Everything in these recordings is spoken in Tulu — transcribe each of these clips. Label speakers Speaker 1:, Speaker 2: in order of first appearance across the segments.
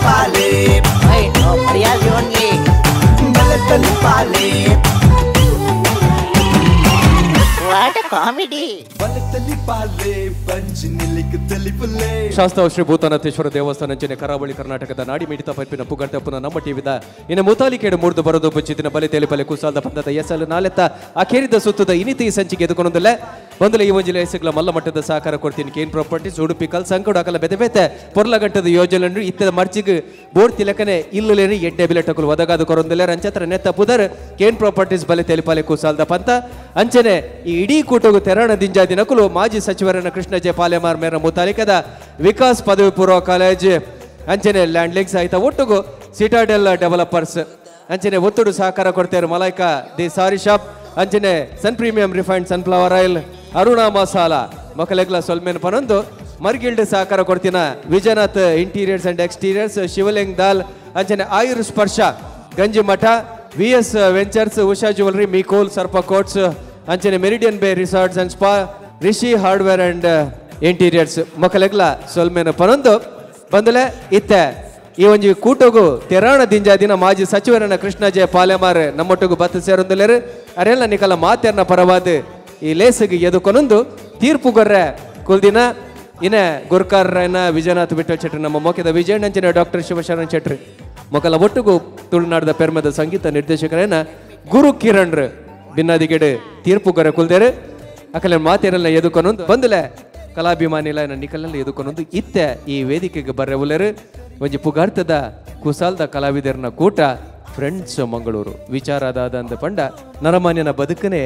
Speaker 1: ಪಾಲೆ
Speaker 2: ಮರ್ಯಾದೆ ಓನ್ಲಿ
Speaker 1: ಬಲೆ ತಲಿಪಾಲೆ
Speaker 2: what comedy.
Speaker 3: Shastra Shri Bhutanatheshwara ದೇವಸ್ಥಾನ ಅಂಚನೆ ಕರಾವಳಿ ಕರ್ನಾಟಕದ ನಾಡಿ ಮಿಡಿತ ಪೈಪಿನ ಪುಗರ್ತಪ್ಪನ ನಮ್ಮ ಟಿವಿದ ಇನ್ನು ಮುತಾಲಿಕೇಡು ಮೂರ್ದು ಬರೋದು ಬುಚ್ಚಿದಿನ ಬಲೆ ತೇಲಿಪಲೆ ಕುಸಾಲ್ದ ಪಂದದ ಎಸಲು ನಾಲೆತ್ತ ಅಖೇರಿದ ಸುತ್ತದ ಇನಿತಿ ಸಂಚಿಗೆ ಎದುಕೊಂಡೊಂದಲ್ಲ ಒಂದಲ ಈ ಒಂಜಿಲ ಹೆಸರುಗಳ ಮಲ್ಲ ಮಟ್ಟದ ಸಹಕಾರ ಕೊಡ್ತೀನಿ ಕೇನ್ ಪ್ರಾಪರ್ಟೀಸ್ ಉಡುಪಿ ಕಲ್ ಸಂಕಡು ಅಕಲ ಬೆತೆ ಬೆತೆ ಪೊರ್ಲಗಂಟದ ಯೋಜನೆ ಇತ್ತದ ಮರ್ಚಿಗ್ ಬೋರ್ ತಿಲಕನೆ ಇಲ್ಲಲೇನು ಎಡ್ಡೆ ಬಿಲೆಟಕುಲು ಒದಗಾದ ಕೊರೊಂದಲ್ಲ ರಂಚತ್ರ ನೆತ್ತ ಪುದರ್ ಕೇನ್ ಪ್ರಾಪರ್ಟೀಸ್ ಬಲೆ ತೇಲಿಪಾಲೆ ಕುಸಾಲ್ದ ಪಂತ ಅಂಚನೆ ಈ ಇಡೀ ಕೂಟಗು ತೆರಣ ದಿಂಜಾದಿನಕುಲು ಮಾಜಿ ಸಚಿವರನ್ನ ಕೃಷ್ಣ ಜೆ ಪಾಲೆಮಾರ್ ಮೇರ ಮುತಾಲಿಕದ ವಿಕಾಸ್ ಪದವಿ ಪೂರ್ವ ಕಾಲೇಜ್ ಅಂಚನೆ ಲ್ಯಾಂಡ್ ಲಿಂಕ್ಸ್ ಆಯ್ತಾ ಒಟ್ಟುಗು ಸಿಟಾಡೆಲ್ ಡೆವಲಪರ್ಸ್ ಅಂಚನೆ ಒತ್ತುಡು ಸಹಕಾರ ಕೊಡ್ತಾರೆ ಮಲೈಕಾ the sorry shop ಅಂಚನೆ Sun Premium refined sunflower oil Aruna masala ಮಕ್ಕಳೆಗ್ಲ ಸೊಲ್ಮೇನ್ ಪನೊಂದು ಮರ್ಗಿಲ್ಡ್ ಸಹಕಾರ ಕೊಡ್ತೀನ Vijayanath interiors and exteriors Shivaling Dal ಅಂಚನೆ Ayur Sparsha Ganjimath V S ventures Usha jewellery ಮೀಕೋಲ್ ಸರ್ಪ ಕೋಟ್ಸ್ ಅಂಚನೆ Meridian Bay resorts and spa Rishi hardware and interiors ಮಕ್ಕಳೆಗ್ಲ ಸೊಲ್ಮೇನ ಪನೊಂದು ಬಂದಲೆ ಇತ್ತೆ ಈ ಒಂಜಿ ಕೂಟಗು ತೆರಾಣ ದಿಂಜಾದಿನ ಮಾಜಿ ಸಚಿವರನ್ನ ಕೃಷ್ಣ ಜೆ ಪಾಲೆಮಾರ್ ನಮ್ಮೊಟ್ಟಿಗೂ ಬತ್ತ ಸೇರೊಂದುಲೇರು ಅರೆಲ್ಲ ನಿಕಲ ಮಾತೆರ್ನ ಪರವಾದ ಈ ಲೇಸಿಗೆ ಎದುಕೊನೊಂದು ತೀರ್ಪು ಗೊರ್ರೆ ಕುಲ್ದಿನ ಇನ್ನ ಗುರ್ಕಾರನ ವಿಜಯನಾಥ್ ವಿಠಲ್ ಶೆಟ್ಟಿ ನಮ್ಮ ಮೋಕೆದ ವಿಜಯಣ್ಣಂಚಿನ ಡಾಕ್ಟರ್ ಶಿವಶರಣ್ ಶೆಟ್ಟಿ ಮೊಕಲ ಒಟ್ಟುಗು ತುಳುನಾಡದ ಪೆರ್ಮದ ಸಂಗೀತ ನಿರ್ದೇಶಕರೇನ ಗುರು ಕಿರಣ್ರ ಬಿನ್ನಾದಿಗೆಡೆ ತೀರ್ಪು ಗೊರೆ ಕುಲ್ದೇರು ಅಕಲೆ ಮಾತೇರೆಲ್ಲ ಎದುಕೊನೊಂದು ಬಂದಲೆ ಕಲಾಭಿಮಾನಿಲ ನಿಕಲೆಲ್ಲ ಎದುಕೊನೊಂದು ಇತ್ತೆ ಈ ವೇದಿಕೆಗೆ ಬರ್ರೆ ಒಂಜಿ ಪುಗಾರ್ತದ ಕುಸಾಲ್ದ ಕಲಾವಿದರನ ಕೂಟ ಫ್ರೆಂಡ್ಸ್ ಮಂಗಳೂರು ವಿಚಾರದಾದ ಪಂಡ ನರಮಾನ್ಯನ ಬದುಕನೆ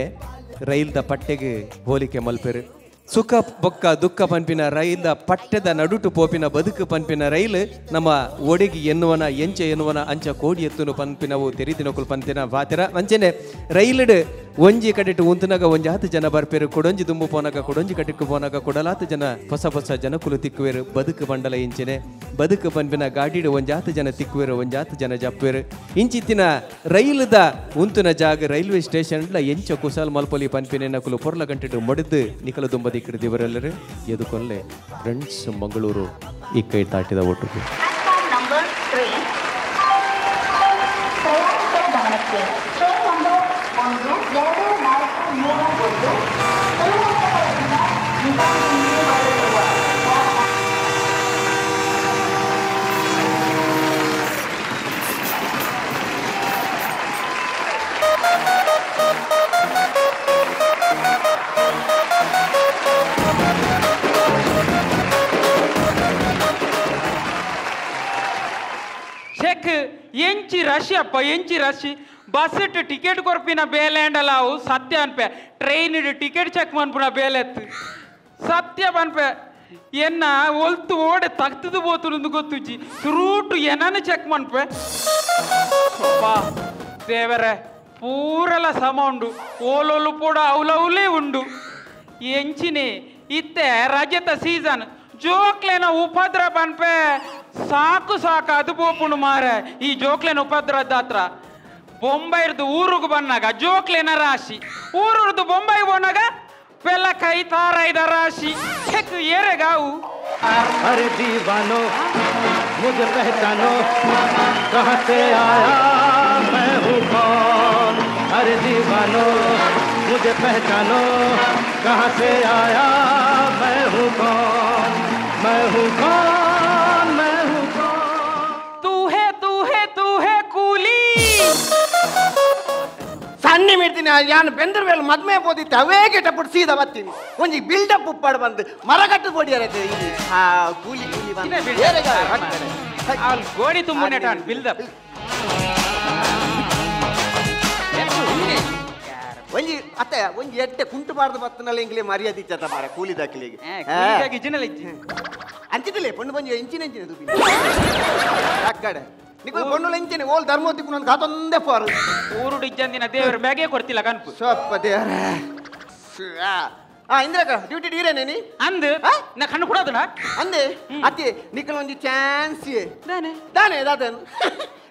Speaker 3: ರೈಲ್ದ ಪಟ್ಟೆಗೆ ಹೋಲಿಕೆ ಮಲ್ಪೆರು ಸುಖ ಬೊಕ್ಕ ದುಃಖ ಪನ್ಪಿನ ರೈಲ್ದ ಪಟ್ಟೆದ ನಡುಟು ಪೋಪಿನ ಬದುಕು ಪನ್ಪಿನ ರೈಲ್ ನಮ್ಮ ಒಡೆಗಿ ಎನ್ನುವನ ಎಂಚ ಎನ್ನುವನ ಅಂಚ ಕೋಡಿ ಎತ್ತುನು ಪನ್ಪಿನವು ತೆರಿದಿನಕುಲು ಪಂತಿನ ವಾತಿರ ಅಂಚನೆ ರೈಲುಡು ಒಂಜಿ ಕಡೆಟು ಉಂತುನಾಗ ಒಂಜಿ ಹತ್ತು ಜನ ಬರ್ಪೇರು ಕೊಡೊಂಜಿ ದುಂಬು ಪೋನಾಗ ಕೊಡೊಂಜಿ ಕಡೆக்கு ಪೋನಾಗ ಕೊಡಲಾತು ಜನ ಹೊಸ ಹೊಸ ಜನಕುಲು ತಿಕ್ಕುವೆರು ಬದುಕು ಬಂಡಲ ಇಂಚನೆ ಬದುಕು ಪನ್ಪಿನ ಗಾಡಿಡು ಒಂಜಾತು ಜನ ತಿಕ್ಕುವೆರು ಒಂಜಾತು ಜನ ಜಪ್ಪುವೆರು ಇಂಚಿತ್ತಿನ ರೈಲುದ ಉಂತುನ ಜಾಗ ರೈಲ್ವೆ ಸ್ಟೇಷನ್ ಎಂಚ ಕುಸಾಲ್ ಮಲ್ಪೊಲಿ ಪನ್ಪಿನ ನಕುಲು ಪೊರ್ಲ ಗಂಟೆಡು ಮೊಡೆದು ನಿಕಲು ದುಂಬದಿ ದಿವರೆಲ್ಲರೂ ಎದುಕೊಲ್ಲೆ ಫ್ರೆಂಡ್ಸ್ ಮಂಗಳೂರು ಈ ಕೈ ತಾಟಿದ ಒಟ್ಟಿಗೆ.
Speaker 4: ಎಂಚಿ ರಶಿ ಅಪ್ಪ ಎಂಚಿ ರಶಿ ಬಸ್ ಟಿಕೆಟ್ ಕೊರ್ಪಿನ ಬೇಲೆಂಡಲಾವು ಸತ್ಯ ಅನ್ಪೆ ಟ್ರೈನ್ ಟಿಕೆಟ್ ಚೆಕ್ ಮನ್ಪುನ ಬೇಲೆತ್ತು ಸತ್ಯ ಪನ್ಪೆ ಎನ್ನ ಒಲ್ತು ಓಡೆ ತಗ್ತದು ಬೋತುಂದು ಗೊತ್ತುಜ್ಜಿ ರೂಟು ಏನನ್ನು ಚೆಕ್ ಮನ್ಪೆ ಅಪ್ಪಾ ದೇವರೇ ಪೂರೆಲ್ಲ ಸಮ ಉಂಡು ಓಲೋಲು ಪೂಡ ಅವಲೌಲೇ ಉಂಡು ಎಂಚಿನಿ ಇತ್ತೆ ರಜತ ಸೀಸನ್ ಜೋಕ್ಲೇನ ಉಪದ್ರ ಪನ್ಪೆ ಸಾಕು ಸಾಕು ಅದು ಪೋಪುಂಡು ಮಾರೆ ಈ ಜೋಕ್ಲೇನ ಉಪದ್ರದ ಹತ್ರ ಬೊಂಬೈರ್ದು ಊರಿಗೆ ಬಂದಾಗ ಜೋಕ್ಲೇನ ರಾಶಿ ಊರುರ್ದು ಬೊಂಬೈ ಹೋನಾಗ ಪೆಲ್ಲ ಕೈ ತಾರೈದ ರಾಶಿ ಚೆಕ್ ಏರೆಗಾವು.
Speaker 5: अरे दीवानो मुझे पहचानो कहाँ से आया मैं हूँ कौन अरे दीवानो मुझे पहचानो कहाँ से आया मैं हूँ कौन मैं हूँ कौन मैं हूँ कौन
Speaker 4: तू है तू है तू है ಕೂಲಿ
Speaker 6: ಸಣ್ಣ ಮಿಡ್ತೀನಿ ಯಾನ್ ಬೆಂದ್ರ ವೇಳೆ ಮದ್ಮೆ ಪೋದಿತ್ತೆ ಅವೇ ಗೆಟಪಟ್ಟು ಸೀದಾ ಬರ್ತೀನಿ ಒಂಜಿ ಬಿಲ್ಡಪ್ ಉಪ್ಪಾಡು ಬಂದು ಮರಗಟ್ಟು ಪೊಡಿಯರೈತೆ ಆ ಕೂಲಿ ಕೂಲಿ ಬಂದು
Speaker 4: ಗೋಡಿ ತುಂಬುನೆ ಬಿಲ್ಡಪ್
Speaker 6: ಒಂಜಿ ಅತ್ತೆ ಒಂಜಿ ಎಟ್ಟೆ ಕುಂಟು ಬಾರ್ದು ಬತ್ತನಲ್ಲ ಇಂಗ್ಲಿ ಮರ್ಯಾದೆ ಇಚ್ಚತ್ತ ಮಾರ ಕೂಲಿ ದಾಖಲೆಗೆ ಅಂಚಿದಲೇ ಪೊಣ್ಣು ಬಂಜಿ ಇಂಚಿನ ಇಂಚಿನ ದುಬಿ ಅಕ್ಕಡೆ ನಿಕುಲ್ ಪೊಣ್ಣುಲ ಇಂಚಿನ ಓಲ್ ಧರ್ಮೋತಿ ಕುನೊಂದು ಕಾತೊಂದೇ ಫಾರು
Speaker 4: ಊರುಡು ಇಜ್ಜಂದಿನ ದೇವರು ಬ್ಯಾಗೇ ಕೊಡ್ತಿಲ್ಲ ಕನ್ಪು
Speaker 6: ಸೊಪ್ಪ ದೇವರ ಆ ಇಂದ್ರಕ್ಕ ಡ್ಯೂಟಿ ಡೀರೇನೆ ನೀ
Speaker 4: ಅಂದು ನಾ ಕಣ್ಣು ಕೊಡೋದಣ
Speaker 6: ಅಂದೆ ಅತ್ತೆ ನಿಕಲ್ ಒಂಜಿ ಚಾನ್ಸ್ ದಾನೆ ದಾನೆ ದಾದನ್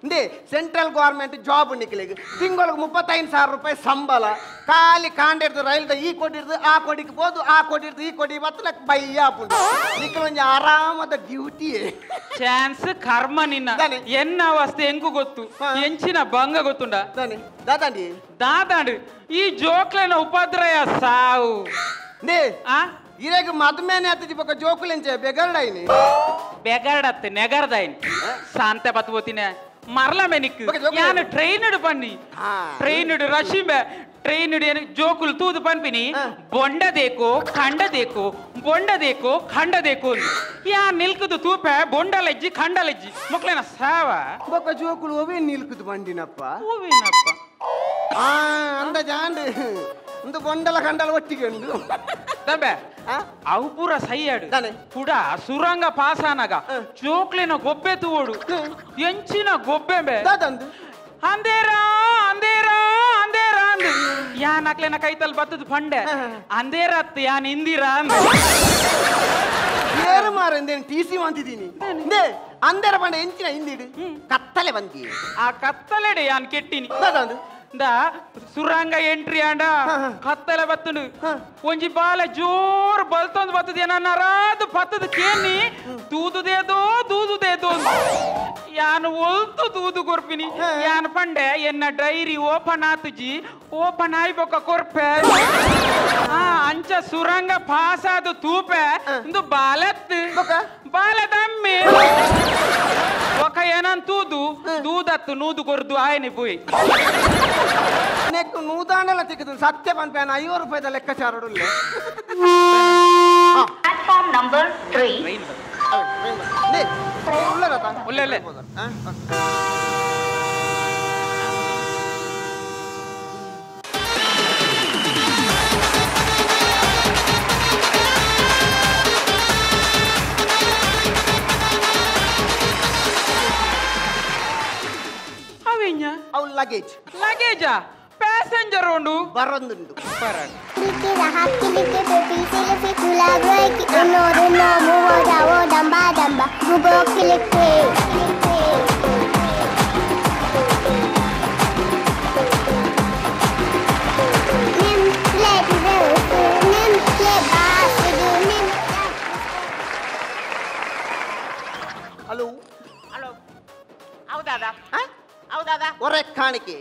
Speaker 6: ಇಂದೇ central government job ನಿಕ್ಲೆಗ್ ತಿಂಗಳಿಗೆ 35,000 ರೂಪಾಯಿ ಸಂಬಳ ಖಾಲಿ ಕಾಂಡಿರ್ದು ರೈಲ್ದ ಈ ಕೊಡಿರ್ದು ಆ ಕೊಡಿಗೆ ಬೋದು ಆ ಕೊಡಿರ್ದು ಈ ಕೊಡಿ ಬತ್ತಲ ಬಯ್ಯ ಆಪುಂಡು ನಿಕ್ಲ ಒಂಜಿ ಆರಾಮದ ಡ್ಯೂಟಿ
Speaker 4: ಚಾನ್ಸ್ ಕರ್ಮ ನಿನ್ನ ಎನ್ನ ಅವಸ್ಥೆ ಎಂಕು ಗೊತ್ತು ಎಂಚಿನ ಭಂಗ ಗೊತ್ತುಂಡ
Speaker 6: ದಾದಾಂಡಿ
Speaker 4: ದಾದಾಂಡು ಈ ಜೋಕ್ಲೆನ ಉಪದ್ರಯ ಸಾವು
Speaker 6: ನೇ ಇರೇಗ ಮದ್ಮೇನೆ ಆತಿದಿ ಬೊಕ ಜೋಕುಲೆಂಚೆ ಬೆಗರ್ಡೈನಿ
Speaker 4: ಬೆಗರ್ಡತ್ತೆ ನೆಗರ್ದೈನಿ ಶಾಂತ ಬತ್ಬೋತಿನ ಮರಲ ಮೆನಿಕ್ ಯಾನು ಟ್ರೈನ್ ಇಡು ಬನ್ನಿ ಟ್ರೈನ್ ಇಡು ರಶಿಂಬೆ ಟ್ರೈನ್ ಇಡು ಏನು ಜೋಕುಲು ತೂದು ಪನ್ಪಿನಿ ಬೊಂಡ ದೇಕು ಖಂಡ ದೇಕು ಬೊಂಡ ದೇಕು ಖಂಡ ದೇಕು ಯಾ ನಿಲ್ಕುದು ತೂಪೆ ಬೊಂಡಲೆಜ್ಜಿ ಖಂಡಲೆಜ್ಜಿ ಮಕ್ಳೇನ ಸಾವ
Speaker 6: ಬೊಕ ಜೋಕುಲು ಒವೇ ನಿಲ್ಕುದು ಬಂಡಿನಪ್ಪ
Speaker 4: ಓವೇನಪ್ಪ
Speaker 6: ಅಂದ ಜಾಂಡು ಒಂದು ಬೊಂಡಲ ಖಂಡಲ ಒಟ್ಟಿಗೆ ಉಂಡು
Speaker 4: ತಂಬೆ ಅವು ಪೂರ ಸೈಯಾಡು ಪುಡ ಸುರಂಗ ಪಾಸಾನಾಗ ಜೋಕ್ಲಿನ ಗೊಬ್ಬೆ ತೂಡು ಎಂಚಿನ ಗೊಬ್ಬೆ ಅಂದೇರಾ ಅಂದೇರಾ ಅಂದೇರಾ ಅಂದು ಯಾನ್ ಅಕ್ಲೆನ ಕೈತಲ್ ಬತ್ತದ ಫಂಡೆ ಅಂದೇರತ್ ಯಾನ್ ಇಂದಿರಾ ಅಂದ
Speaker 6: ಏರು ಮಾರ ಎಂದೇನು ಟಿ ಸಿ ಅಂತಿದ್ದೀನಿ ಅಂದೇರ ಪಂಡೆ ಎಂಚಿನ ಹಿಂದಿಡು ಕತ್ತಲೆ ಬಂದಿ
Speaker 4: ಆ ಕತ್ತಲೆಡೆ ಯಾನ್ ಕೆಟ್ಟಿನಿ ಸುರಂಗ ಎಂಟ್ರಿ ಆಂಡ ಕತ್ತಲೆ ಬತ್ತುಂಡು ಒಂಜಿ ಬಾಲ ಜೋರು ಬಲ್ತೊಂದು ಬತ್ತದ ಏನನ್ನಾರಾದು ಬತ್ತದ ಕೇನಿ ದೂದುದೇದೋ ದೂದುದೇದೋ ಯಾನು ಒಲ್ತು ದೂದು ಕೊರ್ಪಿನಿ ಯಾನ್ ಪಂಡೆ ಎನ್ನ ಡೈರಿ ಓಪನ್ ಆತುಜಿ ಓಪನ್ ಆಯ್ಬೊಕ್ಕ ಕೊರ್ಪೆ ಅಂಚ ಸುರಂಗ ಪಾಸ್ ಆದು ತೂಪೆ ಇಂದು ಬಾಲತ್ ಬಾಲದಮ್ಮೆ ಒಕ ಏನನ್ ತೂದು ದೂದತ್ತು ನೂದು ಕೊರ್ದು ಆಯನೆ ಪೋಯಿ
Speaker 6: ನೆಕ್ ನೂದಾಂಡಲ ತಿಕ್ಕದು ಸತ್ಯ ಪನ್ಪೇನ 50 ರೂಪಾಯಿದ ಲೆಕ್ಕಾಚಾರ
Speaker 7: ಪ್ಲಾಟ್ಫಾರ್ಮ್ ನಂಬರ್ 3
Speaker 6: ಅವು ಲಗೇಜ್
Speaker 4: ಲಗೇಜಾ ಪ್ಯಾಸೆಂಜರ್ ಉಂಡು
Speaker 6: ಬರೊಂದುಂಡು ಹಲೋ
Speaker 2: ಹಲೋ ಹೌದಾದ ಹೌದಾದ
Speaker 6: ಹೊರ ಕಾಣಿಕೆ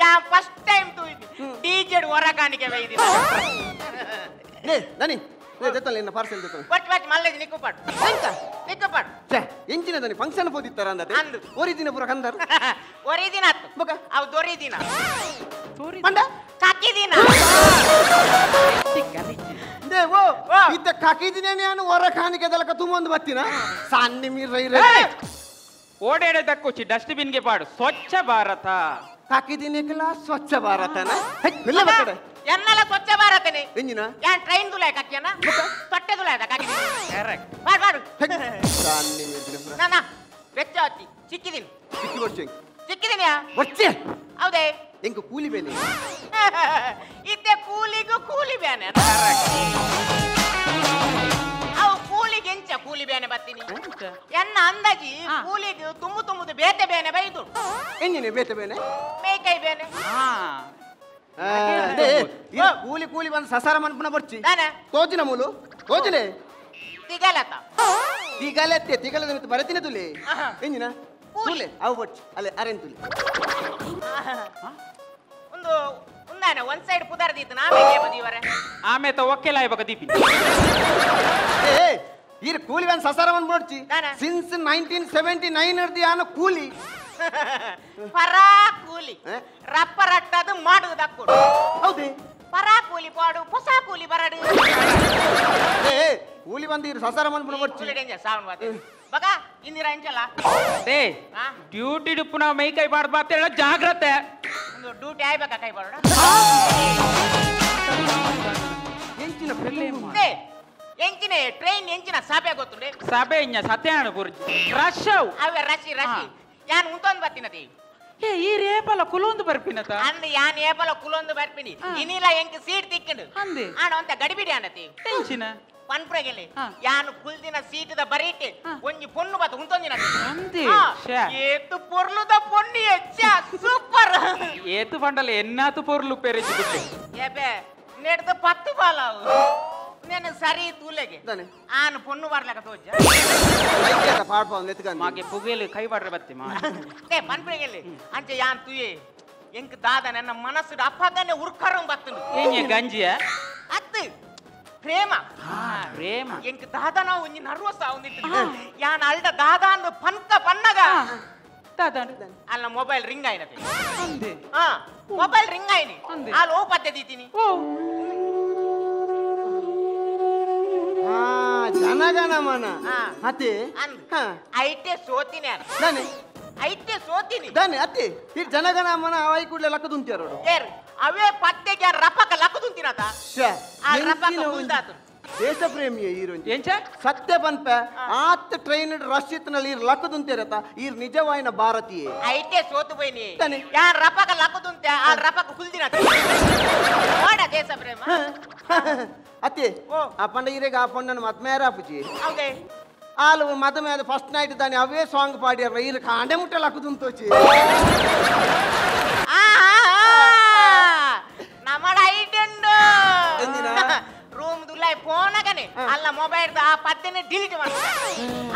Speaker 2: ಯಾ ಫಸ್ಟ್ ಟೈಮ್ ತೂಯ್ದಿ ಡಿಜೆಡ್ ಹೊರ ಕಾಣಿಕೆ ಬೈದಿ
Speaker 6: ನೇ ದನಿ ನೇ ದೆತ್ತಲ್ಲ ನಿನ್ನ ಪಾರ್ಸೆಲ್ ದೆತ್ತಲ್ಲ
Speaker 2: ಒಟ್ ಒಟ್ ಮಲ್ಲೇಜ್ ನಿಕ್ಕುಪಾಡು
Speaker 6: ಎಂತ
Speaker 2: ನಿಕ್ಕುಪಾಡು
Speaker 6: ಛೆ ಎಂಚಿನ ದನಿ ಫಂಕ್ಷನ್ ಪೋದಿತ್ತಾರ ಅಂದತೆ
Speaker 2: ಅಂದು
Speaker 6: ಒರಿ ದಿನ ಪೂರ ಕಂದರ್
Speaker 2: ಒರಿ ದಿನ ಆತು
Speaker 6: ಬೊಕ
Speaker 2: ಅವು ದೊರಿ ದಿನ
Speaker 6: ಪಂಡ
Speaker 2: ಕಾಕಿ ದಿನ
Speaker 6: they ಓ ಇತ್ತ ಕಾಕಿ ದಿನ ನಾನು ಹೊರ ಕಾಣಿಕೆ ದಲಕ ತುಂಬೊಂದು ಬತ್ತಿನ ಸಣ್ಣ ಮೀರ
Speaker 4: ಓಡೇಡೆ ದಕ್ಕೊಚ್ಚಿ ಡಸ್ಟ್ಬಿನ್ಗೆ ಪಾಡು ಸ್ವಚ್ಛ ಭಾರತ
Speaker 6: ಕಾಕಿದಿನಕ್ಕೆಲ್ಲ ಸ್ವಚ್ಛ ಭಾರತನ
Speaker 2: ಎನ್ನಲ ಸ್ವಚ್ಛ ಭಾರತನೇ
Speaker 6: ಎಂಜಿನ
Speaker 2: ಯಾನ್ ಟ್ರೈನ್ ದುಲಾಯ ಕಾಕಿಯನ ತೊಟ್ಟೆ ದುಲಾಯದ ಕಾಕಿದಿನ
Speaker 4: ಕರೆಕ್ಟ್
Speaker 2: ಪಾಡು ಪಾಡು ನಾ ವೆಚ್ಚ ಹಚ್ಚಿ ಚಿಕ್ಕಿದಿನಿ
Speaker 6: ಚಿಕ್ಕಿ ಬರ್ಚೆ
Speaker 2: ಚಿಕ್ಕಿದಿನಿಯಾ
Speaker 6: ಬರ್ಚೆ
Speaker 2: ಹೌದೇ
Speaker 6: ಎಂಕು ಕೂಲಿ ಬೇನೆ
Speaker 2: ಇತ್ತೆ ಕೂಲಿಗೂ ಕೂಲಿ ಬೇನೆ ಅವು ಕೂಲಿಗೆ ಎಂಚ ಕೂಲಿ ಬೇನೆ ಬತ್ತೀನಿ ಎನ್ನ ಅಂದಾಜಿ ಕೂಲಿಗೆ ತುಂಬು ತುಂಬುದು ಬೇತೆ ಬೇನೆ ಬೈದು
Speaker 6: ಎಂಜಿನ ಬೇತೆ ಬೇನೆ
Speaker 2: ಮೇಕೈ ಬೇನೆ
Speaker 6: ಕೂಲಿ ಕೂಲಿ ಬಂದು ಸಸಾರ ಮನ್ಪುನ ಬರ್ಚಿ ತೋಜಿನ ಮೂಲು ತೋಜಿಲೆ
Speaker 2: ತಿಗಲತ
Speaker 6: ತಿಗಲತ್ತೆ ತಿಗಲದ ಮಿತ್ತು ಬರತಿನ ತುಲೆ ಎಂಜಿನ ಕೂಲೆ ಅವು ಬರ್ಚಿ ಅಲ್ಲೇ ಅರೆನ್ ತುಲೆ
Speaker 2: ಒಂದು ಉಂದಾನೆ ಒಂದ್ ಸೈಡ್ ಪುದರ್ದಿತ್ತು ಆಮೇಲೆ ಬದಿವರೆ
Speaker 4: ಆಮೇತ ಒಕ್ಕೆಲ ಇವಾಗ ದೀಪಿ
Speaker 6: ಏ ಈರ್ ಕೂಲಿ ಬಂದು ಸಸಾರ ಮನ್ಪುನ ಸಿನ್ಸ್ 1979 ಅರ್ದಿ ಆನ ಕೂಲಿ
Speaker 2: ಪರಾ ಕೂಲಿ ರಪ್ಪ ರಟ್ಟದು ಮಾಡುವುದಕ್ಕೂ
Speaker 6: ಹೌದೇ
Speaker 2: ಪರಾ ಕೂಲಿ ಪಾಡು ಹೊಸ ಕೂಲಿ ಬರಡು
Speaker 6: ಏ ಕೂಲಿ ಬಂದು ಇರು ಸಸಾರ ಮನ್ಪುನ ಬರ್ಚಿ
Speaker 2: ಕೂಲಿ ಡೇಂಜರ್ ಸಾವನ್ ಬಾತೆ ಬಗ ಇಂದಿರಾ ಇಂಚಲ
Speaker 4: they duty ಡುಪ್ಪುನ ಮೈ ಕೈ ಬಾರ್ದು ಬಾತೇಳ ಜಾಗ್ರತೆ
Speaker 2: ಒಂದು ಡ್ಯೂಟಿ ಆಯ್ಬೇಕಾ ಕೈ ಬಾಡ
Speaker 6: ಎಂಚಿನ
Speaker 2: they ಎಂಚಿನ ಟ್ರೈನ್ ಎಂಚಿನ ಸಭೆ ಗೊತ್ತುಂಡೆ
Speaker 4: ಸಭೆ ಇಂಜ ಸತ್ಯಾನ ಗುರುಜಿ ರಶ್
Speaker 2: ಅವೇ ರಶಿ ರಶಿ ಯಾನ್ ಉಂತೊಂದು ಬತ್ತಿನದಿ
Speaker 4: ಏ ಈ ರೇಪಲ ಕುಲೊಂದು ಬರ್ಪಿನತ
Speaker 2: ಅಂದ್ ಯಾನ್ ಏಪಲ ಕುಲೊಂದು ಬರ್ಪಿನಿ ಇನಿಲ ಎಂಕ್ ಸೀಟ್ ತಿಕ್ಕಂಡು
Speaker 4: ಅಂದೆ
Speaker 2: ಆಣ ಅಂತ ಗಡಿಬಿಡಿ ಅಂಡತಿ
Speaker 4: ಎಂಚಿನ
Speaker 2: ಪನ್ಪ್ರಗೆಲೆ ಯಾನು ಕುಲ್ದಿನ ಸೀಟದ ಬರೀಟೆ ಒಂಜಿ ಪೊಣ್ಣು ಬತ್ತ ಉಂತೊಂದಿನ ಏತು ಪೊರ್ಲುದ ಪೊಣ್ಣು ಹೆಚ್ಚ ಸೂಪರ್
Speaker 4: ಏತು ಬಂಡಲ ಎನ್ನಾತು ಪೊರ್ಲು ಪೆರೆಚಿ ಬಿಟ್ಟೆ
Speaker 2: ಏಬೆ ನೆಡ್ದು 10 ಬಾಲಾವು నేను ಸರಿ ತೂಲೆಗೆ ಆನು ಪೊಣ್ಣು ಬರ್ಲಕ ತೋಜ
Speaker 4: ಮಾಗೆ ಪುಗೆಲು ಕೈ ಬಾಡ್ರೆ ಬತ್ತಿ ಮಾ
Speaker 2: ಏ ಪನ್ಪ್ರಗೆಲೆ ಅಂಚೆ ಯಾನ್ ತುಯೆ ಎಂಕ್ ದಾದ ನನ್ನ ಮನಸ್ಸು ಅಪ್ಪಗನೆ ಉರ್ಕರಂ ಬತ್ತುಂಡು
Speaker 4: ಏನೇ ಗಂಜಿಯ
Speaker 2: ಅತ್ತು ಪ್ರೇಮ
Speaker 4: ಪ್ರೇಮ
Speaker 2: ಎಂಕ್ ದಾದನ ಒಂಜಿ ನರ್ವಸ್ ಆವೊಂದಿತ್ತು ಯಾನ್ ಅಲ್ಡ ದಾದ ಅಂದು ಪನ್ಕ ಪನ್ನಗ ಅಲ್ಲ ಮೊಬೈಲ್ ರಿಂಗ್ ಆಯ್ನತೆ ಹಾ ಮೊಬೈಲ್ ರಿಂಗ್ ಆಯ್ನಿ ಆಲ್ ಓ ಪತ್ತೆ ದೀತೀನಿ
Speaker 6: ಹಾ ಜನಗಣಮನ ಅತಿ
Speaker 2: ಐಟೆ ಸೋತಿನಿ
Speaker 6: ದಾನೆ
Speaker 2: ಐಟೆ ಸೋತಿನಿ
Speaker 6: ದಾನೆ ಅತಿ ಈ ಜನಗಣಮನ ಅವಾಯಿ ಕೂಡಲೇ ಲಕ್ಕದುಂತಿಯಾರೋಡು
Speaker 2: ಏರ್ ಅವೇ ಪತ್ತೆಗೆ ರಪಕ ಲಕ್ಕದುಂತಿನತ ಆ ರಪಕ ಉಂದಾತು
Speaker 6: ದೇಶ ಪ್ರೇಮಿಯ ಹೀರೋಯಿನ್
Speaker 4: ಎಂಚ
Speaker 6: ಸತ್ಯ ಪನ್ಪೆ ಆತ್ ಟ್ರೈನ್ ರಶ್ ಇತ್ತನಲ್ಲಿ ಈರ್ ಲಕ್ಕದುಂತಿರತ ಈರ್ ನಿಜವಾಯಿನ ಭಾರತೀಯ
Speaker 2: ಐಟೆ ಸೋತು ಪೋಯಿನಿ ಯಾನ್ ರಪಕ ಲಕ್ಕದುಂತೆ ಆ ರಪಕ ಕುಲ್ದಿನತ ಓಡ ದೇಶ ಪ್ರೇಮ
Speaker 6: ಅತ್ತೆ ಆ ಪಂಡ ಈರೆಗೆ ಆ ಪೊಣ್ಣನ ಮತ್ ಮೇರಾಪುಜಿ
Speaker 2: ಹೌದೇ
Speaker 6: ಆಲು ಮದ ಮೇಲೆ ಫಸ್ಟ್ ನೈಟ್ ದಾನೆ ಅವೇ ಸಾಂಗ್ ಪಾಡ್ಯಾರ ಈರ್ ಕಾಂಡೆ ಮುಟ್ಟ ಲಕ್ಕದುಂತೋಚಿ
Speaker 2: ನಮ್ಮಡ ಐಟೆಂಡು ರೂಮ್ ದುಲಾಯ್ ಫೋನಗನೆ ಅಲ್ಲ ಮೊಬೈಲ್ ಆ ಪತ್ತೆನೆ ಡಿಲೀಟ್ ಮಾಡ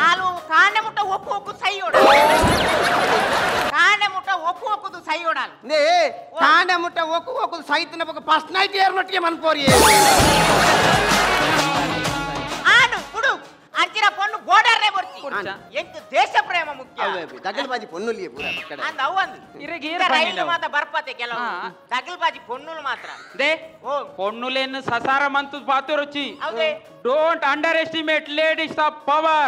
Speaker 2: ಆಲು ಕಾಂಡೆ ಮುಟ್ಟ ಒಪ್ಪು ಒಪ್ಪು ಸೈಯೋಡ ಕಾಂಡೆ ಮುಟ್ಟ ಒಪ್ಪು ಒಪ್ಪುದು ಸೈಯೋಡ
Speaker 6: ನೇ ಕಾಂಡೆ ಮುಟ್ಟ ಒಪ್ಪು ಒಪ್ಪು ಸೈತನ ಬಕ ಫಸ್ಟ್ ನೈಟ್ ಏರ್ನೊಟ್ಟಿಗೆ ಮನ್ಪೋರಿ
Speaker 2: ಆನು ಕುಡು ಅಂಚಿನ ಪೊಣ್ಣು ಬೋರ್ಡರ್ನೇ ಬರ್ತಿ ಎಂಕ್ ದೇಶ ಪ್ರೇಮ ಮುಖ್ಯ
Speaker 6: ದಗಲ್ಬಾಜಿ ಪೊನ್ನುಲಿಯೇ ಪೂರ ಪಕ್ಕಡ
Speaker 2: ಅಂದ ಅವಂದು ರೈಲು ಮಾತ್ರ ಬರ್ಪತೆ ಕೆಲವು ದಗಲ್ಬಾಜಿ ಪೊನ್ನುಲು ಮಾತ್ರ
Speaker 4: they ಪೊನ್ನುಲೇನು ಸಸಾರ ಮಂತು ಪಾತುರುಚಿ
Speaker 2: ಹೌದೇ
Speaker 4: don't underestimate ladies of power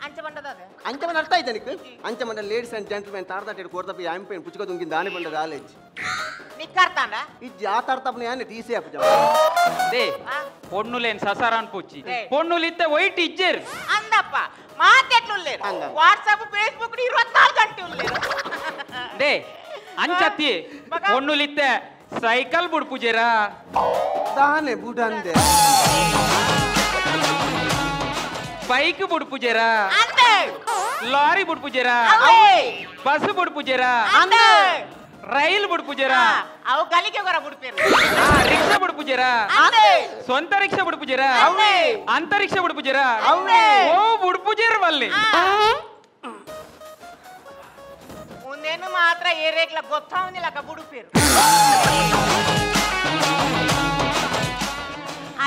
Speaker 2: ಅಂಚ ಬಂಡದ
Speaker 6: ಅಂಚ ಬಂದ ಅರ್ಥ ಆಯ್ತಾ ನಿಕ್ ಅಂಚ ಬಂಡ ಲೇಡೀಸ್ ಅಂಡ್ ಜೆಂಟಲ್ಮೆನ್ ತಾರ್ದಾಟೆಡ್ ಕೋರ್ದಪ್ಪ ಯಾಂಪೇನ್ ಪುಚ್ಕ ದುಂಗಿನ ದಾನಿ ಬಂಡದ ಆಲೇಜ್
Speaker 2: ನಿಕ್ಕರ್ತಾಂಡ
Speaker 6: ಇಜ್ಜಿ ಆ ತಾರ್ತಪ್ಪನ ಯಾನೆ ಟೀಸೆ ಅಪ್ಪಜ
Speaker 4: they ಪೊನ್ನುಲೇನ್ ಸಸಾರ ಅನ್ಪುಚ್ಚಿ ಪೊನ್ನುಲಿತ್ತೆ ವೈಟ್ ಇಜ್ಜೇರ್
Speaker 2: ಅಂದಪ್ಪ ಮಾತೆಟ್ಲುಲ್ಲೇರು ವಾಟ್ಸಪ್ ಫೇಸ್ಬುಕ್ 24 ಗಂಟೆ ಉಲ್ಲೇರು
Speaker 4: they ಅಂಚತ್ತಿ ಪೊನ್ನುಲಿತ್ತೆ ಸೈಕಲ್ ಬುಡ್ಪುಜೇರಾ
Speaker 6: ದಾನೆ ಬುಡಂದೆ
Speaker 4: ಬೈಕ್ ಬುಡ್ಪುಜೇರಾ ಲಾರಿ ಬುಡ್ಪುಜೇರಾ ಬಸ್ ಬುಡ್ಪುಜೇರಾ ರೈಲ್ ಬುಡ್ಪುಜೇರಾ
Speaker 2: ಅವು ಗಲಿಗೆ ಹೊರ ಬುಡ್ಪೇರು
Speaker 4: ರಿಕ್ಷಾ ಬುಡ್ಪುಜೇರಾ ಸ್ವಂತ ರಿಕ್ಷಾ ಬುಡ್ಪುಜೇರಾ ಅಂತರಿಕ್ಷ ಬುಡ್ಪುಜೇರಾ ಓ ಬುಡ್ಪುಜೇರ್ ಬಲ್ಲಿ
Speaker 2: ಮುಂದೇನು ಮಾತ್ರ ಏರೇಗ್ಲ ಗೊತ್ತಾವನಿಲ್ಲ ಬುಡುಪೇರು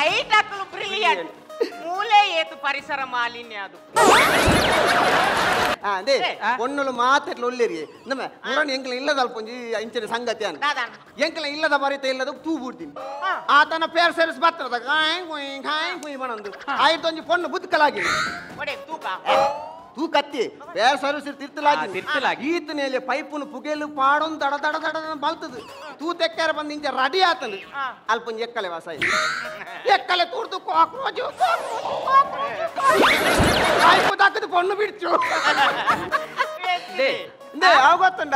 Speaker 2: ಐಟಕ್ಲು ಬ್ರಿಲಿಯಂಟ್ ಮೂಲೆ ಏತು ಪರಿಸರ ಮಾಲಿನ್ಯ ಅದು
Speaker 6: ಅದೇ ಪೊನ್ನುಲು ಮಾತೆಟ್ಲ ಒಲ್ಲೇರಿ ನಮ್ಮ ಮುರನ್ ಎಂಕ್ಲ ಇಲ್ಲದ ಅಲ್ಪೊಂಜಿ ಇಂಚಿನ ಸಂಗತಿ ಅನ್ ಎಂಕ್ಲ ಇಲ್ಲದ ಬರೀತ ಇಲ್ಲದ ತೂ ಬಿಡ್ತೀನಿ ಆತನ ಪೇರ್ ಸರ್ವಿಸ್ ಬರ್ತದ ಕಾಯ್ ಕುಯ್ ಕಾಯ್ ಕುಯ್ ಬಣಂದು ಆಯ್ತೊಂಜಿ ಪೊಣ್ಣು ಬುದ್ಕಲಾಗಿ
Speaker 2: ತೂಕ
Speaker 6: ತೂಕತ್ತಿ ಪೇರ್ ಸರ್ವಿಸ್ ತಿರ್ತಲಾಗಿ ಈತನೇಲೆ ಪೈಪುನು ಪುಗೆಲು ಪಾಡೊಂದು ದಡ ದಡ ದಡ ಬಲ್ತದು ತೂ ತೆಕ್ಕಾರ ಬಂದು ಇಂಚ ರೆಡಿ ಆತನು ಅಲ್ಪೊಂಜಿ ಎಕ್ಕಲೆ ವಾಸ ಎಕ್ಕಲೆ ತೂರ್ದು ಕಾಕ್ರೋಚ್ ಪೈಪು ತಾಕದು ಪೊಣ್ಣು ಬಿಡ್ಚು ಅವು ಗೊತ್ತುಂಡ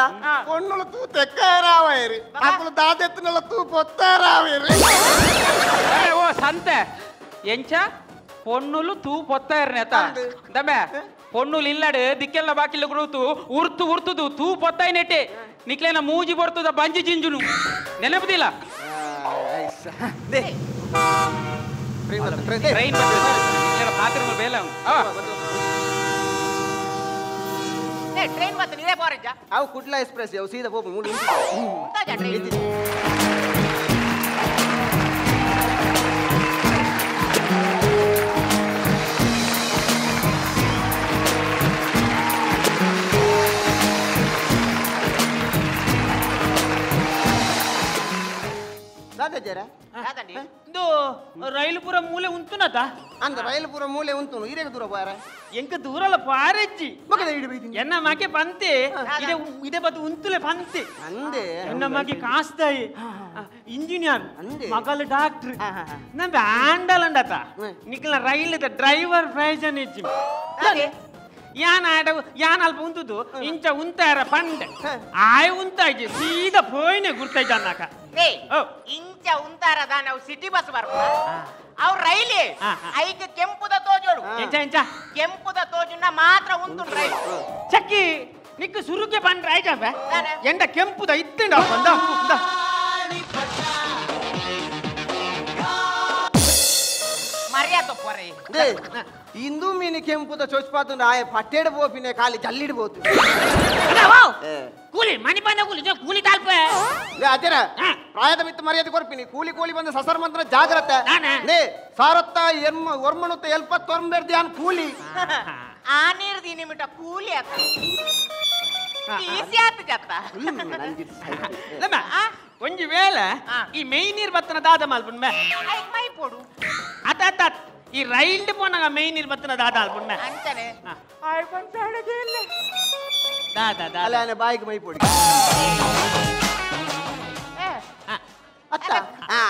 Speaker 6: ಪೊಣ್ಣುಲು ತೂ ತೆಕ್ಕಾರಾವೇರಿ ಅಪ್ಪಲು ದಾದೆತ್ತಿನಲ್ಲ ತೂ ಪೊತ್ತಾರಾವೇರಿ
Speaker 4: ಓ ಸಂತೆ ಎಂಚ ಪೊಣ್ಣುಲು ತೂ ಪೊತ್ತಾಯರ್ನೇತ ದಮ್ಮೆ ಪೊಣ್ಣುಲು ಇಲ್ಲಡು ದಿಕ್ಕೆಲ್ಲ ಬಾಕಿಲ್ಲ ಗುರುತು ಉರ್ತು ಉರ್ತುದು ತೂ ಪೊತ್ತಾಯ್ನೆಟ್ಟೆ ನಿಕ್ಲೇನ ಮೂಜಿ ಬರ್ತದ ಬಂಜಿ ಜಿಂಜುನು ನೆನಪುದಿಲ್ಲ ಟ್ರೈನ್ ಬೇಲ
Speaker 2: ಟ್ರೈನ್ ಮತ್ತೆ ನೀವೇ ಬೋರಜ್ಜ
Speaker 6: ಅವು ಕುಡ್ಲ ಎಕ್ಸ್ಪ್ರೆಸ್ ಅವು ಸೀದಾ ಹೋಗು ಮೂರು
Speaker 8: ಇಂದು ರೈಲುಪುರ ಮೂಲೆ ಉಂಟುನತ
Speaker 6: ಅಂದ ರೈಲುಪುರ ಮೂಲೆ ಉಂಟು ಇರೇಗ ದೂರ ಬಾರ
Speaker 8: ಎಂಕ ದೂರಲ್ಲ ಪಾರೆಜ್ಜಿ ಎನ್ನ ಮಗೆ ಪಂತೆ ಇದೆ ಇದೆ ಬತ್ತು ಉಂತುಲೆ ಪಂತೆ
Speaker 6: ಅಂದೆ
Speaker 8: ಎನ್ನ ಮಗೆ ಕಾಸ್ತಾಯಿ ಇಂಜಿನಿಯರ್ ಮಗಲು ಡಾಕ್ಟರ್ ನಮ್ಮ ಆಂಡಲಂಡತ ನಿಕ್ಲ ರೈಲದ ಡ್ರೈವರ್ ಪ್ರಯೋಜನ ಇಜ್ಜಿ ಯಾನ್ ಆಡ ಯಾನ್ ಅಲ್ಪ ಉಂತುದು ಇಂಚ ಉಂತಾರ ಪಂಡೆ ಆಯ್ ಉಂತಾಯ್ಜಿ ಸೀದಾ ಪೋಯ್ನೆ ಗುರ್ತಾಯ್ಜ ಅನ್ನಕ
Speaker 2: ಇಂಚ ಉಂತಾರ ದಾನ ಸಿಟಿ ಬಸ್ ಬರ್ಪ ಅವ್ ರೈಲಿ ಐಕ್ ಕೆಂಪುದ ತೋಜೋಡು
Speaker 8: ಎಂಚ ಎಂಚ
Speaker 2: ಕೆಂಪುದ ತೋಜುನ ಮಾತ್ರ ಉಂಟು ರೈಲ್
Speaker 8: ಚಕ್ಕಿ ನಿಕ್ಕು ಸುರುಕೆ ಪಂಡ್ರೆ ಆಯ್ತಪ್ಪ ಎಂಡ ಕೆಂಪುದ ಇತ್ತಂಡ ಬಂದ
Speaker 2: ಮರ್ಯಾದ ಪೊರೆ
Speaker 6: ಇಂದು ಮೀನು ಕೆಂಪುದ ಚೊಚ್ಪಾತುಂಡ ಆಯ ಪಟ್ಟೆಡ್ ಪೋಪಿನೆ ಖಾಲಿ ಜಲ್ಲಿಡ್ ಪೋತು
Speaker 8: ಕೂಲಿ ಮನಿ ಬಂದ ಕೂಲಿ ಕೂಲಿ ತಾಲ್ಪ
Speaker 6: ಅದೇರ ಪ್ರಾಯದ ಮಿತ್ತ ಮರ್ಯಾದೆ ಕೊರ್ಪಿನಿ ಕೂಲಿ ಕೂಲಿ ಬಂದ ಸಸರ್ ಮಂತ್ರ ಜಾಗ್ರತೆ ನೇ ಸಾರತ್ತ ಎರ್ಮ ಒರ್ಮನುತ್ತ ಎಲ್ಪತ್ತು ಒರ್ಂಬೆರ್ದಿ ಅನ್ ಕೂಲಿ
Speaker 2: ಆ ನೀರ್ ದಿನಿ ಮಿಟ ಕೂಲಿ ಆತ ಈಸಿ ಆತ ಜತ್ತ
Speaker 8: ಒಂಜಿ ವೇಳೆ ಈ ಮೇಯ್ ನೀರ್ ಬತ್ತನ ದಾದ ಮಾಲ್ಪುಂಡ್ ಮೇ
Speaker 2: ಮೈ ಪೋಡು
Speaker 8: ಅತ ಅತ ಈ ರೈಲ್ ಪೋನಾಗ ಮೇಯ್ ನೀರ್ ಬತ್ತನ ದಾದ ಆಲ್ಪುಂಡ್ ಮೇ
Speaker 2: ಅಂಚನೆ
Speaker 8: ದಾದ ದಾದ
Speaker 6: ಅಲ್ಲ ಬಾಯಿಗೆ ಮೈ ಪೋಡಿ ಅತ್ತ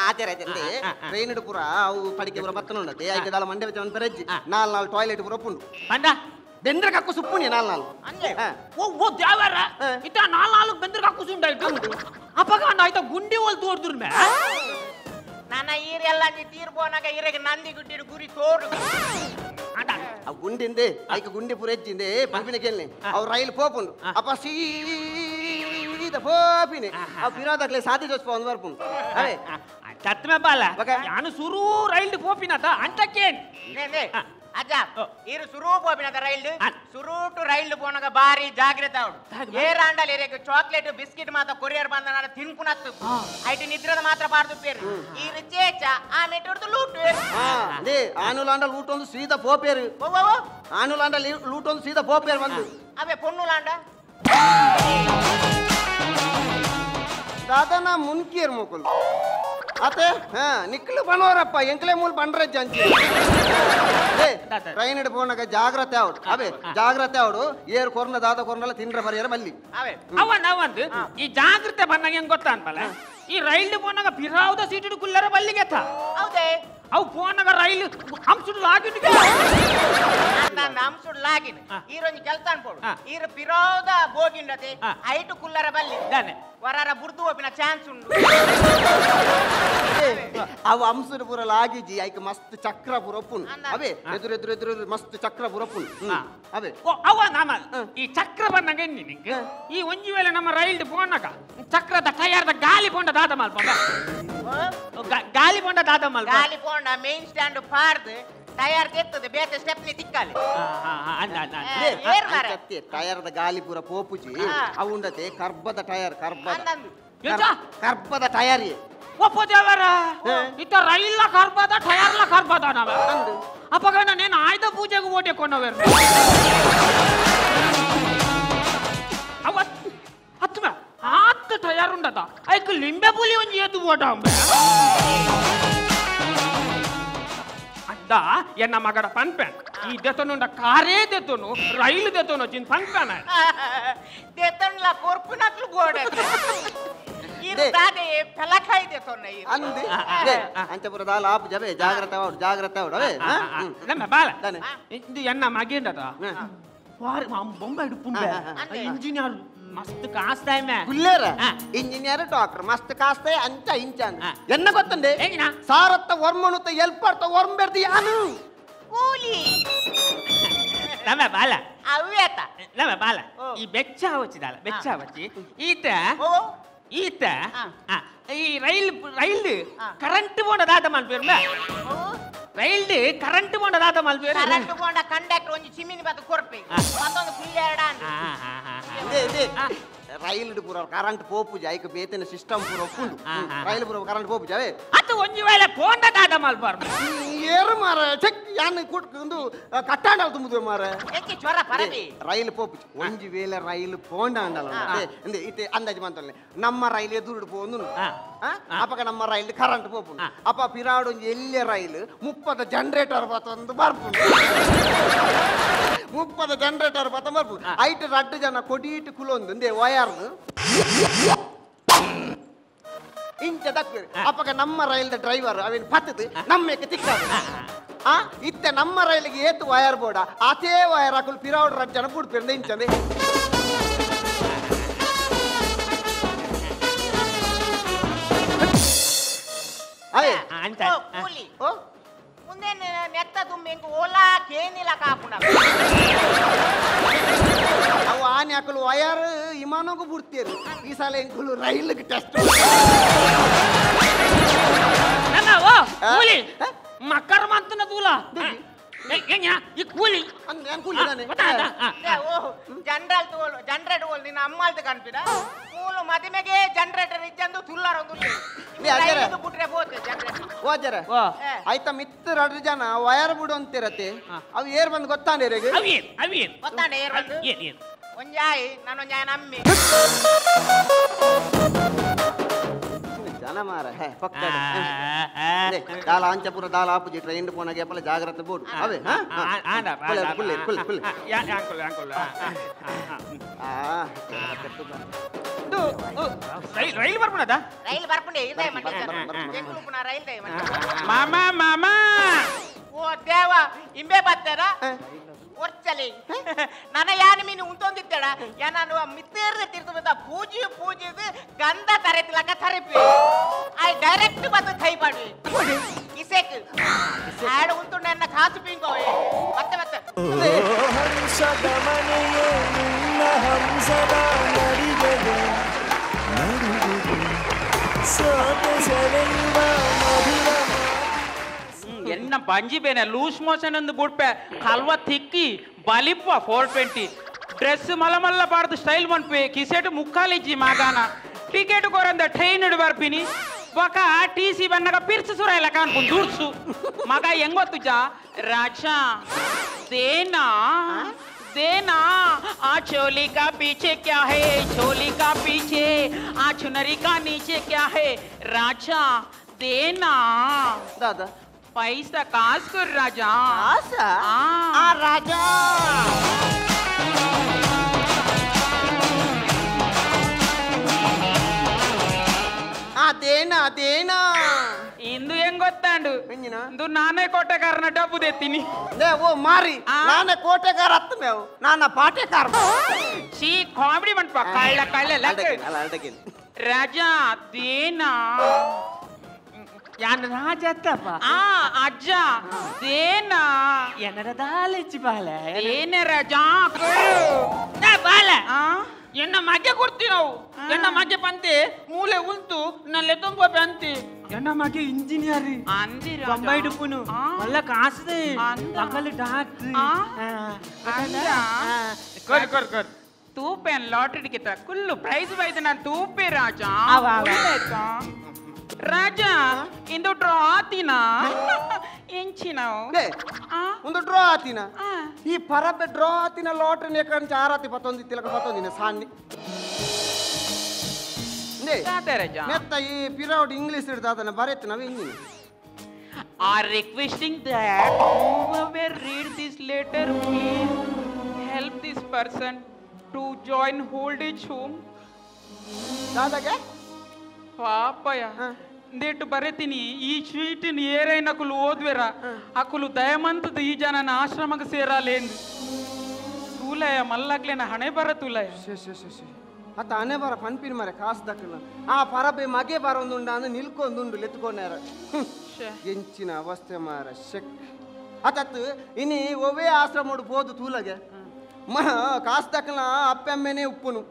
Speaker 6: ಆತರ ಆಯ್ತಂತೆ ಟ್ರೈನ್ ಪೂರ ಅವು ಪಡಿಕೆ ಪೂರ ಬತ್ತನ ಉಂಡತೆ ಐಕೆ ದಾಲ ಮಂಡೆ ಬೆಚ್ಚ ಪೆರಜ್ಜಿ ನಾಲ್ ನಾಲ್ ಟಾಯ್ಲೆಟ್ ಪೂರ ಪುಂಡು
Speaker 8: ಪಂಡ
Speaker 6: ಬೆಂದ್ರ ಕಕ್ಕು ಸುಪ್ಪುನಿ ನಾಲ್ ನಾಲ್
Speaker 8: ಓ ಓ ದ್ಯಾವರ ಇತ್ತ ನಾಲ್ ನಾಲ್ ಬೆಂದ್ರ ಕಕ್ಕು ಸುಂಡಾಯ್ತು ಅಪ್ಪಗ ಆಯ್ತಾ ಗುಂಡಿ ಹೋಲ್ ತೋರ್ದುರ್ ಮೇ
Speaker 2: ನಾನ ಈರೆಲ್ಲ ನೀ ತೀರ್ಬೋನಾಗ ಈರೆಗೆ ನಂದಿ ಗುಡ್ಡಿಡು ಗುರಿ ತೋರು
Speaker 6: ಆ ಗುಂಡಿಂದೆ ಐಕ ಗುಂಡಿ ಪೂರ ಹೆಚ್ಚಿಂದೆ ಪಂಪಿನ ಕೇಳಿ ಅವ್ ರೈಲ್ ಪೋಪುಂಡು ಅಪ್ಪ ಸೀದ ಪೋಪಿನಿ ಅವ್ ಪಿರಾದಕ್ಲೆ ಸಾದಿ ಜೋಸ್ಪ ಒಂದು ಬರ್ಪುಂಡು ಅರೆ
Speaker 8: ಚತ್ಮೆ ಬಾಲ ನಾನು ಸುರು ರೈಲ್ ಪೋಪಿನತ ಅಂತಕ್ಕೇನ್
Speaker 2: ಅಜ್ಜ ಇರು ಸುರು ಪೋಪಿನತ ರೈಲ್ ಸುರು ಟು ರೈಲ್ ಪೋನಾಗ ಬಾರಿ ಜಾಗ್ರತೆ ಅವಡು ಏರಾಂಡಲ್ ಏರಿಯಾಕ್ಕೆ ಚಾಕ್ಲೇಟ್ ಬಿಸ್ಕಿಟ್ ಮಾತ್ರ ಕೊರಿಯರ್ ಬಂದ ನಾನು ತಿನ್ಕುನತ್ತು ಐಟಿ ನಿದ್ರದ ಮಾತ್ರ ಪಾರ್ದು ಪೇರು ಈರು ಚೇಚ ಆ ಮೆಟ್ಟುಡ್ದು ಲೂಟು
Speaker 6: ಅದೇ ಆನುಲಾಂಡ ಲೂಟ್ ಒಂದು ಸೀದಾ ಪೋಪೇರು ಆನುಲಾಂಡ ಲೂಟ್ ಒಂದು ಸೀದಾ ಪೋಪೇರು ಬಂದು
Speaker 2: ಅವೇ ಪೊಣ್ಣುಲಾಂಡ
Speaker 6: ದಾದನ ಮುನ್ಕಿಯರ್ ಮುಕುಲ್ ಅತ್ತೆ ಹಾ ನಿಕ್ಲು ಬನೋರಪ್ಪ ಎಂಕ್ಲೆ ಮೂಲ ಬಂಡ್ರೆ ಜಂಚಿ ಟ್ರೈನ್ ಇಡ್ ಪೋನಾಗ ಜಾಗ್ರತೆ ಅವಡು ಅವೇ ಜಾಗ್ರತೆ ಅವಡು ಏರ್ ಕೊರ್ನ ದಾದ ಕೊರ್ನಲ್ಲ ತಿಂಡ್ರೆ ಬರಿಯರ ಮಲ್ಲಿ
Speaker 8: ಅವನ್ ಅವಂದು ಈ ಜಾಗ್ರತೆ ಬಂದಾಗ ಹೆಂಗ್ ಗೊತ್ತಾ ಅನ್ಪಲ್ಲ ಈ ರೈಲ್ ಪೋನಾಗ ಪಿರಾವ್ದ ಸೀಟ್ ಕುಲ್ಲರ ಬಲ್ಲಿಗೆತ್ತ
Speaker 2: ಹೌದೇ
Speaker 8: ಅವು ಫೋನಾಗ ರೈಲ್ ಅಂಸುಡು ಲಾಗಿನ್
Speaker 2: ನನ್ನ ಅಂಸುಡು ಲಾಗಿನ್ ಈರೊಂದು ಕೆಲಸ ಅನ್ಬೋದು ಈರು ಪಿರೋದ ಬೋಗಿಂಡತೆ ಐಟು ಕುಲ್ಲರ ಬಲ್ಲಿ ವರಾರ ಬುರ್ದು ಹೋಪಿನ ಚಾನ್ಸ್ ಉಂಡು
Speaker 6: ಅವು ಅಂಸುಡು ಪೂರ ಲಾಗಿಜಿ ಐಕ್ ಮಸ್ತ್ ಚಕ್ರ ಪೂರ ಒಪ್ಪುನು ಅವೇ ಎದುರು ಎದುರು ಎದುರು ಮಸ್ತ್ ಚಕ್ರ ಪೂರ ಒಪ್ಪುನು ಅವೇ
Speaker 8: ಅವ ನಮ್ಮ ಈ ಚಕ್ರ ಬಂದಂಗ ನಿಂಗೆ ಈ ಒಂಜಿ ವೇಳೆ ನಮ್ಮ ರೈಲ್ ಫೋನಾಗ ಚಕ್ರದ ಟಯರ್ದ ಗಾಲಿ ಪೋಂಡ ದಾದ ಮಲ್ಪಂಡ ಗಾಲಿ ಪೋಂಡ ದಾದ ಮಲ್ಪ
Speaker 2: ಗಾಲಿ ಪೋಂಡ ಮೇನ್ ಸ್ಟ್ಯಾಂಡ್ ಪಾರ್ದು ಟಯರ್ ತೆತ್ತದೆ ಬೇತೆ ಸ್ಟೆಪ್ನಿ ತಿಕ್ಕಾಲಿ
Speaker 6: ಟಯರ್ದ ಗಾಲಿ ಪೂರ ಪೋಪುಜಿ ಅವು ಉಂಡತೆ ಕರ್ಬದ ಟಯರ್ ಕರ್ಬದ ಕರ್ಬದ ಟಯರ್
Speaker 8: ಒಪ್ಪೋ ದೇವರ ಇತ್ತ ರೈಲ ಕರ್ಬದ ಟಯರ್ಲ ಕರ್ಬದ ನಾವ ಅಪ್ಪಗ నేను ಆಯ್ದ ಪೂಜೆಗೆ ಓಟೆ ಕೊಂಡವೇರು ಅವ ಹತ್ತುಮ ಆತ್ತ ಟಯರ್ ಉಂಡದ ಐಕ್ ಲಿಂಬೆ ಪುಲಿ ಒಂಜಿ ಎದ್ದು ಓಟ ಅಂದ ಎನ್ನ ಮಗಡ ಪನ್ಪೆನ್ ಈ ದೆತನುಂಡ ಕಾರೇ ದೆತನು ರೈಲು ದೆತನು ಚಿನ್ ಪನ್ಪೆನ
Speaker 2: ದೆತನ್ಲ ಕೊರ್ಪುನಕ್ಲು ಬೋಡ
Speaker 6: ಜಾಗ್ರತೆ ಜಾಗ್ರತೆ
Speaker 8: ಬಾಲ ಇದು ಎನ್ನ ಮಗೇಂಡದ ಬೊಂಬೆ ಇಂಜಿನಿಯರ್ ಮಸ್ತ್ ಕಾಸ್ತಾಯ
Speaker 6: ಗುಲ್ಲೇರ ಇಂಜಿನಿಯರ್ ಡಾಕ್ಟರ್ ಮಸ್ತ್ ಕಾಸ್ತಾಯ ಅಂಚ ಇಂಚ ಎನ್ನ ಗೊತ್ತಂಡೆ ಸಾರತ್ತ ವರ್ಮನುತ್ತ ಎಲ್ಪರ್ತ ವರ್ಂಬೆರ್ದಿ ಅನು
Speaker 2: ಕೂಲಿ
Speaker 8: ನಮ್ಮ ಬಾಲ
Speaker 2: ಅವ್ಯಾತ
Speaker 8: ನಮ್ಮ ಬಾಲ ಈ ಬೆಚ್ಚ ವಚ್ಚಿದಾಲ ಬೆಚ್ಚ ವಚ್ಚಿ ಈತ ಈತ ಈ ರೈಲ್ ರೈಲ್ ಕರೆಂಟ್ ಬೋಂಡ ದಾದ ಮಲ್ಪೇರು ರೈಲ್ ಕರೆಂಟ್ ಬೋಂಡ ದಾದ ಮಲ್ಪೇರು
Speaker 2: ಕರೆಂಟ್ ಬೋಂಡ ಕಂಡಕ್ಟರ್ ಒಂಜಿ ಚಿಮಿನಿ ಬತ್ತ ಕೊರ್ಪೆ ಮತ್ತೊಂದು ಕುಲ್ಲೆರಡ
Speaker 6: ರೈಲ್ ಪೂರ ಕರೆಂಟ್ ಪೋಪುಜ ಐಕ್ ಬೇತನ ಸಿಸ್ಟಮ್ ಪೂರ ಒಪ್ಪುಂಡು ರೈಲ್ ಪೂರ ಕರೆಂಟ್ ಪೋಪುಜ ಅವೇ
Speaker 8: ಅತ್ತ ಒಂಜಿ ವೇಳೆ ಪೋಂಡ ದಾದ ಮಲ್ಪಾರು
Speaker 6: ಏರು ಮಾರ ಚೆಕ್ ಯಾನ್ ಕೂಟ್ಕೊಂಡು ಕಟ್ಟಾಂಡ ತುಂಬುದು ಮಾರ
Speaker 2: ಎಚ್ಚಿ ಜ್ವರ ಪರಬಿ
Speaker 6: ರೈಲ್ ಪೋಪುಜ ಒಂಜಿ ವೇಳೆ ರೈಲ್ ಪೋಂಡ ಅಂಡಲ ಇಂದೆ ಇತ್ತೆ ಅಂದಾಜು ಮಂತಲ್ಲೆ ನಮ್ಮ ರೈಲ್ ಎದುರುಡು ಪೋಂದು ಅಪಗ ನಮ್ಮ ರೈಲ್ ಕರೆಂಟ್ ಪೋಪುಂಡು ಅಪ ಪಿರಾಡು ಒಂಜಿ ಎಲ್ಲೆ ರೈಲ್ 30 ಜನರೇಟರ್ ಬತ್ತೊಂದು ಬರ್ಪುಂಡು 30 ಜನರೇಟರ್ ಬತ್ತ ಬರ್ಪುಂಡು ಐಟ್ ರಡ್ಡು ಜನ ಕೊಡೀಟು ಕುಲೊಂದು ಇಂದೆ ವಯರ್ ಇಂಚ ದಕ್ವೇರು ಅಪಗ ನಮ್ಮ ರೈಲ್ದ ಡ್ರೈವರ್ ಅವೇನು ಪತ್ತದು ನಮ್ಮೆಕ್ಕೆ ತಿಕ್ಕಾದ ಆ ಇತ್ತೆ ನಮ್ಮ ರೈಲಿಗೆ ಏತು ವಯರ್ ಬೋಡ ಅದೇ ವಯರ್ ಹಾಕಲು ಪಿರಾವಡ್ ರಡ್ಡು ಜನ ಬುಡ್ಪೇರ್ದ ಇಂಚಂದೆ ಅದೇ
Speaker 2: ಉಂದೆ ನೆತ್ತ ದುಮ್ಮೆ ಎಂಕ್ ಓಲಾ ಕೇನಿಲ ಕಾಪುಂಡ
Speaker 6: ಅವು ಆನೆ ಅಕಲು ವಯರ್ ವಿಮಾನಕ್ಕೂ ಬಿಡ್ತೀರಿ ಈ ಸಲ ಎಂಕುಲು ರೈಲ್ಗೆ ಟೆಸ್ಟ್
Speaker 8: ನನ್ನ ಓ ಕೂಲಿ ಮಕ್ಕರ್ ಮಂತನ ತೂಲ ಈ ಕೂಲಿ
Speaker 2: ಜನರಲ್ ತೋಲು ಜನರೇಟರ್ ಓಲ್ ನಿನ್ನ ಅಮ್ಮಲ್ದ ಕನ್ಪಿಡ ಮೂಲು ಮದಿಮೆಗೆ ಜನರೇಟರ್ ಇಜ್ಜಂದು ತುಲ್ಲಾರ ಒಂದು ಬಿಟ್ರೆ ಹೋತೆ ಜನರೇಟರ್
Speaker 6: ಓಜರ ಆಯ್ತಾ ಮಿತ್ರ ಎರಡು ಜನ ವಯರ್ ಬಿಡು ಅಂತಿರತ್ತೆ ಅವು ಏರ್ ಬಂದು ಗೊತ್ತಾಂಡೆ
Speaker 2: ಗೊತ್ತಾಂಡೆ ಏರ್ ಬಂದು ಒಂಜಾಯಿ ನಾನೊಂಜಾಯ ನಮ್ಮಿ
Speaker 6: ಜನ ಮಾರ ದಾಲ ಆಂಚಪುರ ದಾಲ ಆಪುಜಿ ಟ್ರೈನ್ ಪೋನಾಗ ಎಪ್ಪಲ ಜಾಗ್ರತೆ ಬೋಡು ಅವೇ ಕುಲ್ಲೆ ಕುಲ್ಲೆ ಕುಲ್ಲೆ
Speaker 4: ರೈಲ್ ಬರ್ಪುಣದ
Speaker 2: ರೈಲ್ ಬರ್ಪುಂಡೆ ಇದೇ ಮಂಡಿ ರೈಲ್ they
Speaker 4: ಮಾಮ ಮಾಮ
Speaker 2: ಓ ದೇವ ಇಂಬೆ ಬತ್ತಾರ ಒರ್ಚಲಿ ನನ್ನ ಯಾನ ಮೀನು ಉಂಟೊಂದಿತ್ತಡ ಯಾನು ಮಿತ್ತೇರ್ದ ತಿರ್ತು ಬಂದ ಪೂಜೆ ಪೂಜೆದು ಗಂಧ ತರೆತಿಲಕ ತರೆಪಿ I direct ಬಂದು ಕೈ ಪಾಡ್ವಿ ಇಸೆಕ್ ಆಡ ಉಂಟು ನನ್ನ ಕಾಸು ಪಿಂಕೋ ಮತ್ತೆ ಮತ್ತೆ
Speaker 1: ಹಂಸದ ಮನೆಯೇ ನಿನ್ನ ಹಂಸದ ನಡಿಗೆಗೆ ನಡಿಗೆಗೆ ಸೋತೆ ಸೆಳೆಯುವ ಮಧುರ
Speaker 4: ಎನ್ನ ಬಂಜಿ ಬೇನೆ ಲೂಸ್ ಮೋಷನ್ ಒಂದು ಬುಡ್ಪೆ ಕಲ್ವ ತಿಕ್ಕಿ ಬಲಿಪ್ಪ 420 ಡ್ರೆಸ್ ಮಲಮಲ್ಲ ಬಾರ್ದು ಸ್ಟೈಲ್ ಮನ್ಪೆ ಕಿಸೆಟ್ ಮುಕ್ಕಾಲಿಜ್ಜಿ ಮಾಗಾನ ಟಿಕೆಟ್ ಕೊರಂದ ಟ್ರೈನ್ ಇಡು ಬರ್ಪಿನಿ ಬಕ ಟಿ ಸಿ ಬನ್ನಗ ಪಿರ್ಸು ಸುರ ಇಲ್ಲ ಕಾನ್ಪುನ್ ದುರ್ಸು ಮಗ ಹೆಂಗೊತ್ತು ಜಾ ರಾಜಾ ದೇನಾ देना आ चोली का पीछे क्या है चोली का पीछे आ चुनरी का नीचे क्या है राजा देना
Speaker 6: दादा
Speaker 4: पैसा कास कर राजा
Speaker 6: आसा आ राजा ಆ ದೇನಾ ದೇನಾ
Speaker 4: ಇಂದು ಹೆಂಗ್ ಗೊತ್ತಾಂಡು ಇಂದು ನಾನೇ ಕೋಟೆಗಾರನ ಡಬ್ಬು ದೆತ್ತೀನಿ
Speaker 6: ಓ ಮಾರಿ ನಾನೇ ಕೋಟೆಗಾರ ಅತ್ತ ಮೇವು ನಾನ ಪಾಟೆಗಾರ
Speaker 4: ಚೀ ಕಾಮಿಡಿ ಮಂಟಪ ಕಳ್ಳ ಕಳ್ಳ ರಾಜಾ ದೇನಾ
Speaker 8: ಯಾನ್ ರಾಜ ಅತ್ತಪ್ಪ
Speaker 4: ಆ ಅಜ್ಜ ದೇನಾ
Speaker 8: ಎನ್ನಡ ದಾಲಿಚ್ಚಿ ಬಾಲೆ
Speaker 4: ಏನೇ ರಾಜಾ
Speaker 8: ಬಾಲೆ ಎನ್ನ ಮಗ್ಗೆ ಕೊಡ್ತೀವಿ ನಾವು ಎನ್ನ ಮಗ್ಗೆ ಪಂತೆ ಮೂಲೆ ಉಂಟು ನಲ್ಲೆ ತುಂಬ ಪಂತಿ ಎನ್ನ ಮಗೆ ಇಂಜಿನಿಯರ್
Speaker 4: ಅಂದಿರ
Speaker 8: ಬೊಂಬೈ ಡುಪ್ಪುನು ಮಲ್ಲ ಕಾಸುದೆ ಮಗಲು doctor
Speaker 4: ಕೊರ್ ಕೊರ್ ಕೊರ್ ತೂಪೆನ್ lottery ticket Kullu price ಬೈದ ನಾನು ತೂಪೆ ರಾಜಾ ರಾಜಾ ಇಂದು ಡ್ರಾ ಆತಿನ ಎಂಚಿನ
Speaker 6: ಒಂದು ಡ್ರಾ ಆತಿನ ಈ ಪರಬೆ ಡ್ರಾ ಆತಿನ ಲಾಟರಿ ನೇಕಂಚ ಆರಾತಿ ಪತ್ತೊಂದು ತಿಲಕ ಪತ್ತೊಂದಿನ ಸಾನ್ನಿ ಮೆತ್ತ ಈ ಪಿರೌಡ್ ಇಂಗ್ಲಿಷ್ ಹಿಡ್ದಾದನ ಬರೆತು ನಾವ್ ಇಂಜಿನ
Speaker 4: Are requesting that whoever read this letter please help this person to join old age home.
Speaker 6: ದಾದಾಗೆ
Speaker 4: ಪಾಪಯ ಇಂದೇಟು ಬರೆತೀನಿ ಈ ಶೀಟಿನ ಏರೈನಕುಲು ಓದ್ವೆರ ಅಕುಲು ದಯಮಂತದ ಈ ಜನನ ಆಶ್ರಮಕ್ಕೆ ಸೇರಾಲೇಂದು ತೂಲಯ ಮಲ್ಲಾಗ್ಲೇನ ಹಣೆ ಬರ ತೂಲಯ
Speaker 6: ಅತ್ತ ಹಣೆ ಬರ ಪನ್ಪಿನ ಮರೆ ಕಾಸು ದಕ್ಕಲ ಆ ಪರಬೆ ಮಗೆ ಬರ ಒಂದುಂಡ ಅಂದು ನಿಲ್ಕೊಂದುಂಡು ಲೆತ್ಕೊನೇರ ಎಂಚಿನ ಅವಸ್ಥೆ ಮಾರ ಶೆಕ್ ಅತತ್ತು ಇನಿ ಒವೇ ಆಶ್ರಮಡು ಪೋದು ತೂಲಗೆ ಮ ಕಾಸು ದಕ್ಕಲ ಅಪ್ಪೆಮ್ಮೆನೆ ಉಪ್ಪುನು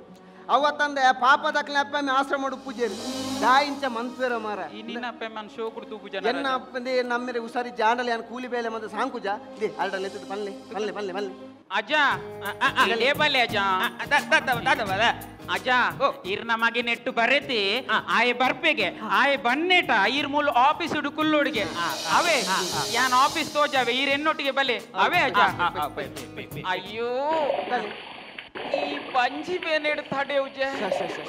Speaker 6: ಅವತ್ತಂದೆ ಪಾಪ ದಕ್ಕಲ ಅಪ್ಪೆಮ್ಮೆ ಆಶ್ರಮಡು ಪೂಜೆರು ದಾಯಿಂಚ ಮನ್ಪೇರ ಮಾರ
Speaker 4: ನಿನ್ನ ಅಪ್ಪೆಮ್ಮನ ಶೋ ಕುಡ್ತು ಪೂಜೆ
Speaker 6: ಎನ್ನ ಅಪ್ಪಂದೆ ನಮ್ಮೆರೆ ಉಸಾರಿ ಜಾಂಡಲೆ ಅನ್ ಕೂಲಿ ಬೇಲೆ ಮತ್ತೆ ಸಾಂಕುಜ they ಅಲ್ಡಲೆ ಎತ್ತದು ಪಲ್ಲೆ ಪಲ್ಲೆ ಪಲ್ಲೆ ಪಲ್ಲೆ
Speaker 4: ಅಜ್ಜ ಲೇ ಬಲ್ಲೆ ಅಜ್ಜ ಅಜ್ಜ ಇರ್ನ ಮಗೆ ನೆಟ್ಟು ಬರೆತಿ ಆಯೆ ಬರ್ಪೆಗೆ ಆಯೆ ಬನ್ನೇಟ ಇರ್ ಮೂಲು ಆಫೀಸ್ ಉಡು ಕುಲ್ಲೋಡಿಗೆ ಅವೇ ಯಾನ್ ಆಫೀಸ್ ತೋಜಾವೆ ಇರ್ ಎನ್ನೊಟ್ಟಿಗೆ ಬಲೆ ಅವೇ ಅಜ್ಜ ಅಯ್ಯೋ ಈ ಪಂಜಿ ಬೇನೆಡ್ ತಡೆವುಜೆ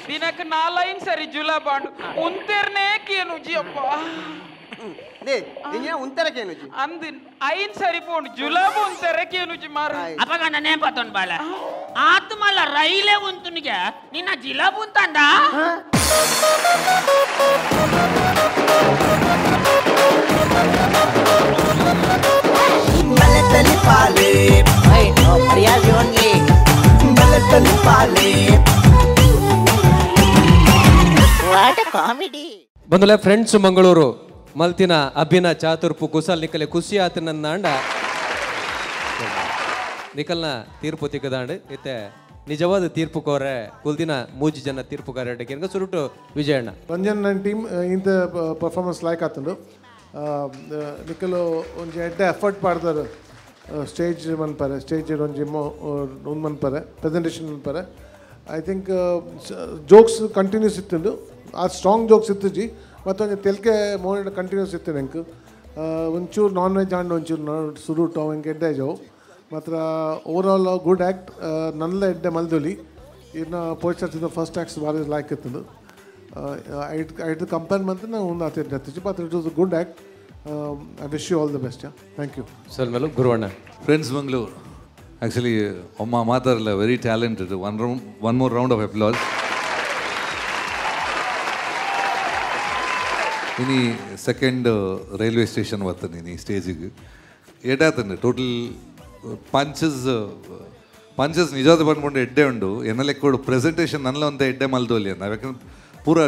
Speaker 4: ದಿನಕ್ಕೆ ನಾಲೈನ್ ಸರಿ ಜುಲಾ ಬಾಂಡು ಉಂತೆರ್ನೇ ಕೇನುಜಿ ಅಪ್ಪ ಅಂದಿನ್ ಐನ್ ಸರಿ ಪೋಂಡು ಜುಲಾಬು ಉಂತೆರೆ ಕೇನುಜಿ ಮಾರ
Speaker 8: ಅಪ್ಪಗ ನಾನೇ ಪತ್ತೊಂದು ಬಾಲ ಆತ್ಮಲ ರೈಲೇ ಉಂತುನಿಗೆ ನಿನ್ನ ಜಿಲಾಬು ಅಂತಂದ
Speaker 3: ಬಂದಲೆ ಫ್ರೆಂಡ್ಸ್ ಮಂಗಳೂರು ಮಲ್ತಿನ ಅಭಿನ ಚಾತುರ್ಪು ಕುಸಲ್ ನಿಕಲೆ ಖುಷಿ ಆತನಂದಾಂಡ ನಿಕಲ್ನ ತೀರ್ಪು ತಿಕ್ಕದಾಂಡ್ ಇತ್ತೆ ನಿಜವಾದ ತೀರ್ಪು ಕೋರೆ ಕುಲ್ದಿನ ಮೂಜಿ ಜನ ತೀರ್ಪುಗಾರ ಸುರುಟು ವಿಜಯಣ್ಣ.
Speaker 9: ರಂಜನ್ ನನ್ನ ಟೀಮ್ ಇಂಥ ಪರ್ಫಾರ್ಮೆನ್ಸ್ ಲೈಕ್ ಆತಂಡು ನಿಕಲು ಒಂಜಿ ಎಡ್ಡೆ ಎಫರ್ಟ್ ಪಾಡ್ದಾರೆ ಸ್ಟೇಜ್ ಮನ್ಪರೆ ಸ್ಟೇಜ್ ಒಂಜಿ ಒಂದು ಮನ್ಪರೆ ಪ್ರೆಸೆಂಟೇಷನ್ ಮನ್ಪರೆ. I think jokes continuous ಇತ್ತುಂಡು ಆ ಸ್ಟ್ರಾಂಗ್ ಜೋಕ್ಸ್ ಇತ್ತುಜಿ ಮತ್ತೊಂದು ತೆಲ್ಕೆ ಮೋರ್ ಕಂಟಿನ್ಯೂಸ್ ಇತ್ತು ನಂಗೆ ಒಂಚೂರು ನಾನ್ ವೆಜ್ ಆಂಡ್ ಒಂಚೂರು ಸುರುಟು ಅವಂಗೆ ಎಡ್ಡೆ ಜಾವು ಮಾತ್ರ ಓವರ್ ಆಲ್ ಗುಡ್ ಆ್ಯಕ್ಟ್ ನಲ್ಲ ಎಡ್ಡೆ ಮಲ್ದೊಲಿ ಇನ್ನು ಪೋಸ್ಟ್ ಫಸ್ಟ್ ಆ್ಯಕ್ಟ್ಸ್ ಭಾರಿ ಲೈಕ್ ಇತ್ತು ಐಟ್ ಕಂಪೇರ್ ಮಂತ್ ನಾವು ಒಂದು ಆತ ಹತ್ತಿச்சு ಮಾತ್ರ it was a good act. I wish you all the best. Thank you.
Speaker 3: Sir ಮೇಲೂ ಗುರುವಣ್ಣ.
Speaker 10: ಫ್ರೆಂಡ್ಸ್ ಮಂಗಳೂರು ಆ್ಯಕ್ಚುಲಿ ಅಮ್ಮ ಮಾತಾಡಲ್ಲ, very talented. One more round of applause. ಇನಿ ಸೆಕೆಂಡ್ ರೈಲ್ವೆ ಸ್ಟೇಷನ್ ಬರ್ತಾನೆ ನೀ ಸ್ಟೇಜಿಗೆ ಎಡ್ಡಾತಂಡೆ ಟೋಟಲ್ ಪಂಚಸ್ ಪಂಚಸ್ ನಿಜವಾದ ಬಂದ್ಕೊಂಡು ಎಡ್ಡೆ ಉಂಡು ಎನ್ನ ಲೆಕ್ಕೋಡು ಪ್ರೆಸೆಂಟೇಷನ್ ನಲ್ಲ ಅಂತ ಎಡ್ಡೆ ಮಲ್ದೋಲಿ ಅಂತ ಯಾಕಂದ್ರೆ ಪೂರ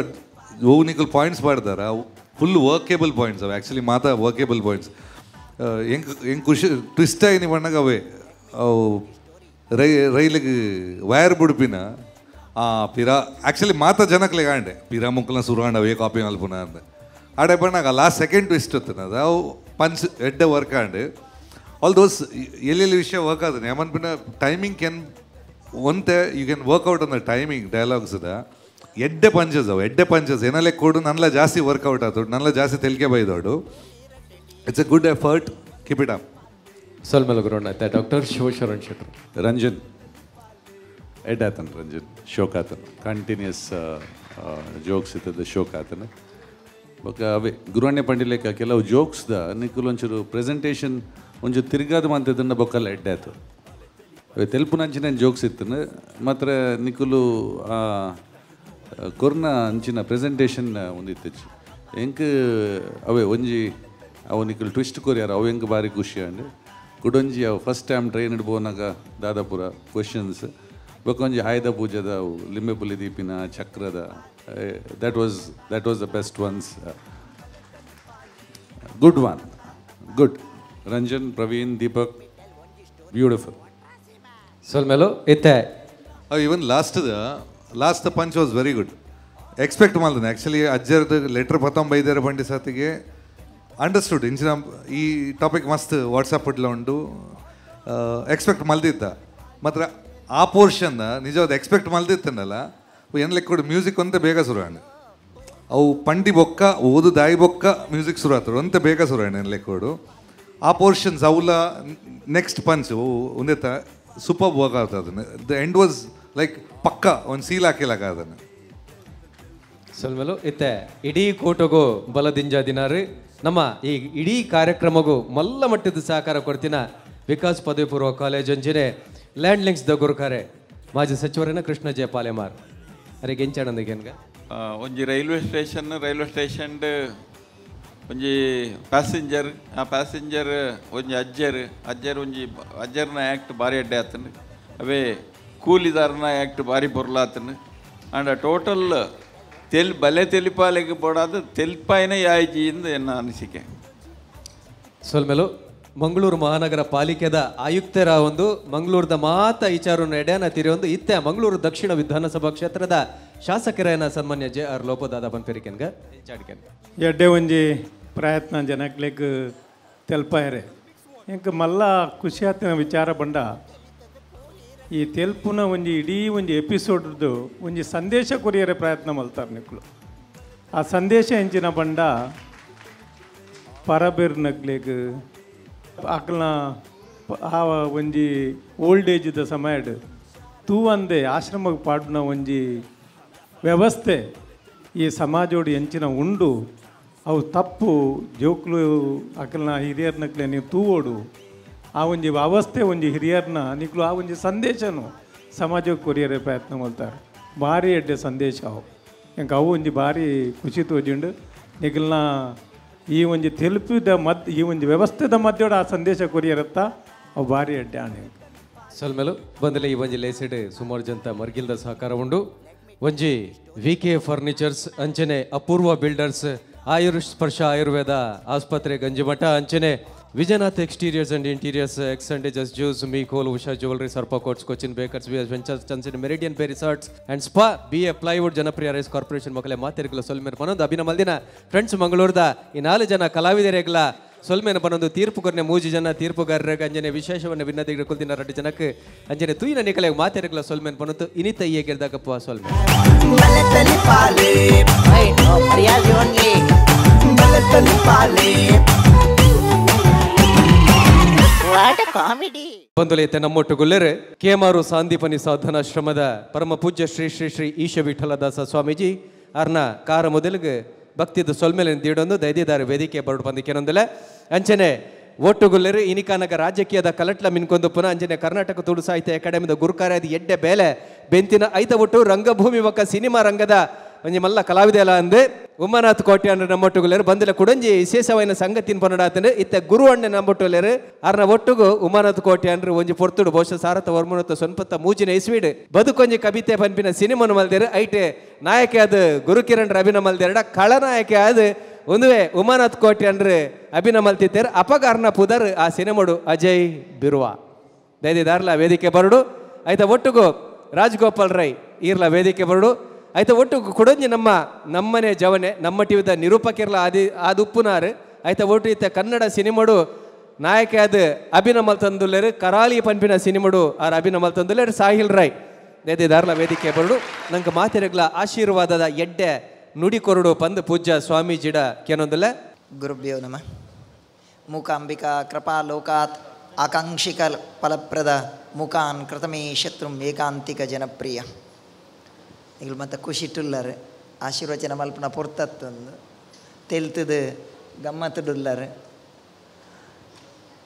Speaker 10: ಓ ನಿಕಲ್ ಪಾಯಿಂಟ್ಸ್ ಪಾಡ್ದಾರ ಫುಲ್ ವರ್ಕೇಬಲ್ ಪಾಯಿಂಟ್ಸ್ ಅವೆ ಆ್ಯಕ್ಚುಲಿ ಮಾತಾ ವರ್ಕೇಬಲ್ ಪಾಯಿಂಟ್ಸ್ ಹೆಂಗೆ ಹೆಂಗೆ ಖುಷಿ ಟ್ವಿಸ್ಟ್ ಆಗಿ ನೀವು ಬಣ್ಣಗೆ ಅವೇ ಅವು ರೈಲಿಗೆ ವೈರ್ ಬುಡ್ಪಿನ ಆ ಪಿರಾ ಆ್ಯಕ್ಚುಲಿ ಮಾತಾ ಜನಕ್ಲೆ ಕಾಂಡೆ ಪಿರಾ ಮುಕ್ಕಲ್ನ ಸುರಾಂಡ್ ಅವೇ ಕಾಪಿ ಮಲ್ಪುನ ಅಂತ ಆಡೆ ಬಣ್ಣಾಗ ಲಾಸ್ಟ್ ಸೆಕೆಂಡ್ ಟ್ವಿಸ್ಟ್ ಹೊತ್ತನ ಅವು ಪಂಚ್ ಎಡ್ಡೆ ವರ್ಕ್ ಆಂಡ್ ಆಲ್ ದೋಸ್ ಎಲ್ಲೆಲ್ಲಿ ವಿಷಯ ವರ್ಕ್ ಆದ ಯಾಮನ್ಪಿನ ಟೈಮಿಂಗ್ can ಒಂತೆ you can work out on the timing dialogues ಅದ ಎಡ್ಡೆ ಪಂಚಸ್ ಅವು ಎಡ್ಡೆ ಪಂಚಸ್ ಏನಲ್ಲೇ ಕೊಡು ನನ್ನಲ್ಲ ಜಾಸ್ತಿ ವರ್ಕೌಟ್ ಆತು ನನ್ನಲ್ಲ ಜಾಸ್ತಿ ತೆಲಿಕೆ ಬೈದೋಡು. It's a good effort, keep it up.
Speaker 3: ಸಲ್ಮೇಲೆ ಗುರುಣ್ಣ doctor Shivasharan ಶೆಟ್ಟರು.
Speaker 11: ರಂಜನ್ ಎಡ್ಡಾತನ್ ರಂಜನ್ ಶೋಕಾತನ್ ಕಂಟಿನ್ಯೂಸ್ ಜೋಕ್ಸ್ ಇತ್ತದ ಶೋಕಾತನ ಬೊಕ ಅವೇ ಗುರುವಣ್ಣ ಪಂಡಿಲೇಕ ಕೆಲವು ಜೋಕ್ಸ್ದ ನಿಕ್ಕುಲು ಒಂಚೂರು ಪ್ರೆಸೆಂಟೇಷನ್ ಒಂಚೂರು ತಿರ್ಗಾದ ಮಂತದನ್ನ ಬೊಕ್ಕಲ್ಲ ಎಡ್ಡಾತು ಅವೇ ತೆಲ್ಪುನಂಚಿನ ಜೋಕ್ಸ್ ಇತ್ತನ ಮಾತ್ರ ನಿಕ್ಕುಲು ಕೊರ್ನ ಅಂಚಿನ ಪ್ರೆಸೆಂಟೇಷನ್ ಒಂದಿತ್ತಚ್ಚು ಎಂಕ್ ಅವೇ ಒಂಜಿ ಅವು ನಿಕ್ಕುಲು ಟ್ವಿಸ್ಟ್ ಕೊರಿಯಾರ ಅವು ಎಂಕ್ ಭಾರಿ ಖುಷಿ ಅಂಡ್ ಕುಡೊಂಜಿ ಅವು first time train ಇಡ್ಬೋನಾಗ Dadapura questions ಬೊಕೊಂಜಿ ಆಯುಧ ಪೂಜೆದ ಅವು ಲಿಂಬೆಪುಲಿ ದೀಪಿನ ಚಕ್ರದ that was the best ones. Good one, good. Ranjan, Praveen, Deepak, beautiful.
Speaker 3: ಸೊಲ್ಮೇಲು ಇತ್ತೆ
Speaker 10: even last the punch was very good. Expect ಮಾಡ್ದೆ ಆ್ಯಕ್ಚುಲಿ ಅಜ್ಜರ್ದು ಲೆಟರ್ ಪತ್ತೊಂಬೈದರ ಬಂಡಿ ಸಾತಿಗೆ ಅಂಡರ್ಸ್ಟುಡ್ ಇಂಚಿನ ಈ ಟಾಪಿಕ್ ಮಸ್ತ್ ವಾಟ್ಸಪ್ ಇಡ್ಲ ಉಂಟು ಎಕ್ಸ್ಪೆಕ್ಟ್ ಮಲ್ದಿದ್ದ ಮಾತ್ರ ಆ ಪೋರ್ಷನ್ ನಿಜವಾದ ಎಕ್ಸ್ಪೆಕ್ಟ್ ಮಲ್ದಿತ್ತನಲ್ಲ ಏನು ಲೆಕ್ಕ ಕೊಡು ಮ್ಯೂಸಿಕ್ ಅಂತ ಬೇಗ ಶುರು ಆಂಡ್ ಅವು ಪಂಡಿ ಬೊಕ್ಕ ಓದು ದಾಯಿ ಬೊಕ್ಕ ಮ್ಯೂಸಿಕ್ ಶುರು ಆಗ್ತದೆ ಅಂತ ಬೇಗ ಶುರು ಆಂಡ್ ಏನು ಲೆಕ್ಕ ಕೊಡು ಆ ಪೋರ್ಷನ್ಸ್ ಅವಲ ನೆಕ್ಸ್ಟ್ ಪಂಚ್ ಒಂದೇ ಸೂಪರ್ ವರ್ಕ್ ಆಗ್ತದೆ ಅದನ್ನು the end was like ಪಕ್ಕ ಒಂದು ಸೀಲ್ ಹಾಕಿಲಾಗ ಅದನ್ನು.
Speaker 3: ಸೊಲ್ಮೇಲು ಇತ್ತೆ ಇಡೀ ಕೂಟಗೂ ಬಲದಿಂಜ ದಿನಾರು ನಮ್ಮ ಈ ಇಡೀ ಕಾರ್ಯಕ್ರಮಗೂ ಮಲ್ಲ ಮಟ್ಟದ ಸಹಕಾರ ಕೊಡ್ತಿನ ವಿಕಾಸ್ ಪದವಿ ಪೂರ್ವ ಕಾಲೇಜ್ ಅಂಜಿನೆ ಲ್ಯಾಂಡ್ ಲಿಂಕ್ಸ್ the ಗುರುಕಾರೆ ಮಾಜಿ ಸಚಿವರನ್ನ ಕೃಷ್ಣ ಜಯ ಪಾಲೆಮಾರ್ ಅರೆ ಗೆಂಚಾಣಂದಿಗೆ
Speaker 12: ಒಂಜಿ ರೈಲ್ವೆ ಸ್ಟೇಷನ್ ಒಂಜಿ ಪ್ಯಾಸೆಂಜರ್ ಆ ಪ್ಯಾಸೆಂಜರ್ ಒಂಜಿ ಅಜ್ಜರ್ ಒಂಜಿ ಅಜ್ಜರ್ನ ಆ್ಯಕ್ಟ್ ಭಾರಿ ಅಡ್ಡೆ ಆತನು ಅವೇ ಕೂಲಿದಾರನ ಆ್ಯಕ್ಟ್ ಭಾರಿ ಬೊರ್ಲಾತನು ಆ್ಯಂಡ್ ಟೋಟಲ್ ತೆಲ್ ಬಲೆ ತೆಲಿಪಾಲೆಗೆ ಬೋಡಾದ ತೆಲ್ಪಾಯಿನ ಯಾಯ್ಜಿಯಿಂದ ಎನ್ನ ಅನಿಸಿಕೆ.
Speaker 3: ಸೊಲ್ಮೇಲು ಮಂಗಳೂರು ಮಹಾನಗರ ಪಾಲಿಕೆದ ಆಯುಕ್ತರ ಒಂದು ಮಂಗಳೂರದ ಮಾತ ವಿಚಾರವನ್ನು ಎಡೆಯನ್ನ ತಿರಿಯೊಂದು ಇತ್ತೆ ಮಂಗಳೂರು ದಕ್ಷಿಣ ವಿಧಾನಸಭಾ ಕ್ಷೇತ್ರದ ಶಾಸಕರೇನ ಸನ್ಮಾನ್ಯ ಜೆ ಆರ್ ಲೋಪದಾದ ಪನ್ಪೆರಿಕೆನ್ಗ ಚಾಡಿಕೆನ್
Speaker 13: ಎಡ್ಡೆ ಒಂಜಿ ಪ್ರಯತ್ನ ಜನಕ್ಲೆಗ್ ತೆಲ್ಪಾಯರೆ ಎಂಕ್ ಮಲ್ಲ ಖುಷಿ ಆತಿನ ವಿಚಾರ ಬಂಡ ಈ ತೆಲ್ಪುನ ಒಂಜಿ ಇಡೀ ಒಂಜಿ ಎಪಿಸೋಡ್ದು ಒಂಜಿ ಸಂದೇಶ ಕೊರಿಯರೆ ಪ್ರಯತ್ನ ಮಲ್ತಾರೆ ನಿಕ್ಲು ಆ ಸಂದೇಶ ಎಂಚಿನ ಬಂಡ ಪರಬೆರ್ನಗ್ಲೆಗ್ ಆಕಲ್ನ ಆ ಒಂಜಿ ಓಲ್ಡ್ ಏಜ್ದ ಸಮಯಡ್ ತೂವಂದೆ ಆಶ್ರಮಕ್ಕೆ ಪಾಡುನ ಒಂಜಿ ವ್ಯವಸ್ಥೆ ಈ ಸಮಾಜೋಡು ಎಂಚಿನ ಉಂಡು ಅವು ತಪ್ಪು ಜೋಕ್ಲು ಅಕಲ್ನ ಹಿರಿಯರ್ನಕ್ಲೆ ನೀವು ತೂವೋಡು ಆ ಒಂಜಿ ಅವಸ್ಥೆ ಒಂಜಿ ಹಿರಿಯರ್ನ ನಿಕ್ಲು ಆ ಒಂಜಿ ಸಂದೇಶನು ಸಮಾಜಕ್ಕೆ ಕೊರಿಯರೆ ಪ್ರಯತ್ನ ಮಲ್ತಾರೆ ಭಾರಿ ಎಡ್ಡೆ ಸಂದೇಶ ಅವು ಎಂಕ್ ಅವು ಒಂಜಿ ಭಾರಿ ಖುಷಿ ತೋಜಿಂಡು ನಿಕಲ್ನ ಈ ಒಂಜಿ ತೆಲುಪಿದ ಮದ್ ಈ ಒಂಜಿ ವ್ಯವಸ್ಥೆದ ಮಧ್ಯೆ ಆ ಸಂದೇಶ ಕೊರಿಯರತ್ತ ಅವು ಭಾರಿ ಎಡ್ಡೆ ಆಣೆ.
Speaker 3: ಸೊಲ್ಮೇಲು ಬಂದಲೆ ಈ ಒಂಜಿ ಲೇಸಿಡ್ ಸುಮಾರು ಜಂತ ಮರ್ಗಿಲ್ದ ಸಹಕಾರ ಉಂಡು ಒಂಜಿ ವಿ ಕೆ ಫರ್ನಿಚರ್ಸ್ ಅಂಚನೆ ಅಪೂರ್ವ ಬಿಲ್ಡರ್ಸ್ ಆಯುಷ್ ಸ್ಪರ್ಶ ಆಯುರ್ವೇದ ಆಸ್ಪತ್ರೆ ಗಂಜಿಮಠ ಅಂಚನೆ Vijayanath exteriors and interiors X and just juice me coal Usha jewellery Sarpa coats Cochin bakers V S ventures ಚನ್ಸಿನ್ Meridian Bay resorts and spa B A plywood Janapriya rice corporation ಮಕ್ಕಳೇ ಮಾತೆರ್ಗಲ ಸೊಲ್ಮೇನ್ ಪನೊಂದು ಅಭಿನಮಲ್ದಿನ ಫ್ರೆಂಡ್ಸ್ ಮಂಗಳೂರದ ಈ 4 ಜನ ಕಲಾವಿದರೆಗ್ಲ ಸೊಲ್ಮೇನ ಪನೊಂದು ತೀರ್ಪುಗಾರನೆ 3 ಜನ ತೀರ್ಪುಗಾರರಿಗೆ ಅಂಜನೆ ವಿಶೇಷವನ್ನು ಭಿನ್ನದಿಗೆ ಕುಲ್ದಿನ 2 ಜನಕ್ಕೆ ಅಂಜನೆ ತೂಯಿನ ನಿಕಲೆ ಮಾತೆರ್ಗಲ ಸೊಲ್ಮೇನ್ ಪನೊಂದು ಇನಿತ ಈಗೆರ್ದಾಗಪ್ಪ ಸೊಲ್ಮೆ ಬಂಧುಲೈತೆ ನಮ್ಮೊಟ್ಟುಗುಲ್ಲೆರೆ ಕೇಮಾರು ಸಾಂದೀಪನಿ ಸಾಧನಾಶ್ರಮದ ಪರಮ ಪೂಜ್ಯ ಶ್ರೀ ಶ್ರೀ ಶ್ರೀ ಈಶ ವಿಠಲದಾಸ ಸ್ವಾಮೀಜಿ ಅರ್ನ ಕಾರ ಮೊದಲಿಗೆ ಭಕ್ತಿದ ಸೊಲ್ಮೇಲೆ ದೀಡೊಂದು ದೈದಿದಾರ ವೇದಿಕೆ ಬರಡು ಬಂದಿಕೆನೊಂದಲೆ ಅಂಚನೆ ಒಟ್ಟುಗುಲ್ಲೆರು ಇನಿಕಾನಗ ರಾಜಕೀಯದ ಕಲಟ್ಲ ಮಿನ್ಕೊಂದು ಪುನಃ ಅಂಜನೆ ಕರ್ನಾಟಕ ತುಳು ಸಾಹಿತ್ಯ ಅಕಾಡೆಮಿದ ಗುರುಕಾರ್ಯದ ಎಡ್ಡೆ ಬೇಲೆ ಬೆಂತಿನ ಐತ ಒಟ್ಟು ರಂಗಭೂಮಿ ಒಕ್ಕ ಸಿನಿಮಾ ರಂಗದ ಒಂಜಿ ಮಲ್ಲ ಕಲಾವಿದೆಲ್ಲ ಅಂದೆ ಉಮಾನಾಥ್ ಕೋಟೆ ಅಂದ್ರೆ ನಮ್ಮೊಟ್ಟುಗುಲೇರು ಬಂದಿಲ್ಲ ಕುಡಂಜಿ ವಿಶೇಷವಾದ ಸಂಗತಿನ ಪನ್ನಡಾತನೆ ಇತ್ತ ಗುರು ಅಣ್ಣೆ ನಮ್ಮೊಟ್ಟುಲೇರು ಅರ್ನ ಒಟ್ಟುಗು ಉಮಾನಾಥ್ ಕೋಟೆ ಅಂದ್ರೆ ಒಂಜಿ ಪೊರ್ತುಡು ಬಹುಶಃ ಸಾರಥ ವರ್ಮನತ್ತ ಸೊನ್ಪತ್ತ ಮೂಜಿನ ಇಸ್ವೀಡ್ ಬದುಕೊಂಜಿ ಕವಿತೆ ಪನ್ಪಿನ ಸಿನಿಮಾನು ಮಲ್ದೇರು ಐಟೆ ನಾಯಕೆ ಅದು ಗುರುಕಿರಣ್ ಅಭಿನ ಮಲ್ದೇರಡ ಖಳನಾಯಕೆ ಅದು ಒಂದುವೆ ಉಮಾನಾಥ್ ಕೋಟೆ ಅಂದ್ರೆ ಅಭಿನ ಮಲ್ತಿತ್ತೇರು ಅಪಗಾರ್ನ ಪುದರ್ ಆ ಸಿನಿಮಾಡು ಅಜಯ್ ಬಿರುವ ದಯದಿದಾರ್ಲ ವೇದಿಕೆ ಬರಡು ಆಯ್ತಾ ಒಟ್ಟುಗು ರಾಜಗೋಪಾಲ್ ರೈ ಈರ್ಲ ವೇದಿಕೆ ಬರಡು ಆಯ್ತಾ ಒಟ್ಟು ಕೊಡೊಂಜಿ ನಮ್ಮ ನಮ್ಮನೆ ಜವನೆ ನಮ್ಮ ಟಿವಿದ ನಿರೂಪಕಿರ್ಲ ಆದಿ ಆದುಪ್ಪುನಾರು ಆಯ್ತಾ ಒಟ್ಟು ಇತ್ತ ಕನ್ನಡ ಸಿನಿಮಾಡು ನಾಯಕ ಅದು ಅಭಿನಮಲ್ ತಂದುಲ್ಲೇರು ಕರಾಲಿ ಪನ್ಪಿನ ಸಿನಿಮಾಡು ಆರ್ ಅಭಿನಮಲ್ ತಂದುಲ್ಲೇರು ಸಾಹಿಲ್ ರೈ ದಾರ್ಲ ವೇದಿಕೆ ಬರಡು ನಂಗೆ ಮಾತಿರಗ್ಲ ಆಶೀರ್ವಾದದ ಎಡ್ಡೆ ನುಡಿ ಕೊರಡು ಪಂದು ಪೂಜ್ಯ ಸ್ವಾಮೀಜಿಡ ಕೇನೊಂದುಲ್ಲ.
Speaker 14: ಗುರುಭ್ಯೋ ನಮಃ. ಮೂಕಾಂಬಿಕಾ ಕೃಪಾಲೋಕಾತ್ ಆಕಾಂಕ್ಷಿಕ ಫಲಪ್ರದ ಮೂಕಾನ್ ಕೃತಮೇ ಶತ್ರುಂ ಏಕಾಂತಿಕ ಜನಪ್ರಿಯ. ನಿಗಳು ಮತ್ತು ಖುಷಿಟುಲ್ಲರು ಆಶೀರ್ವಚನ ಮಲ್ಪನ ಪೊರ್ತತ್ತೊಂದು ತೆಲ್ತದು ಗಮ್ಮತ್ತುಡುಲ್ಲರು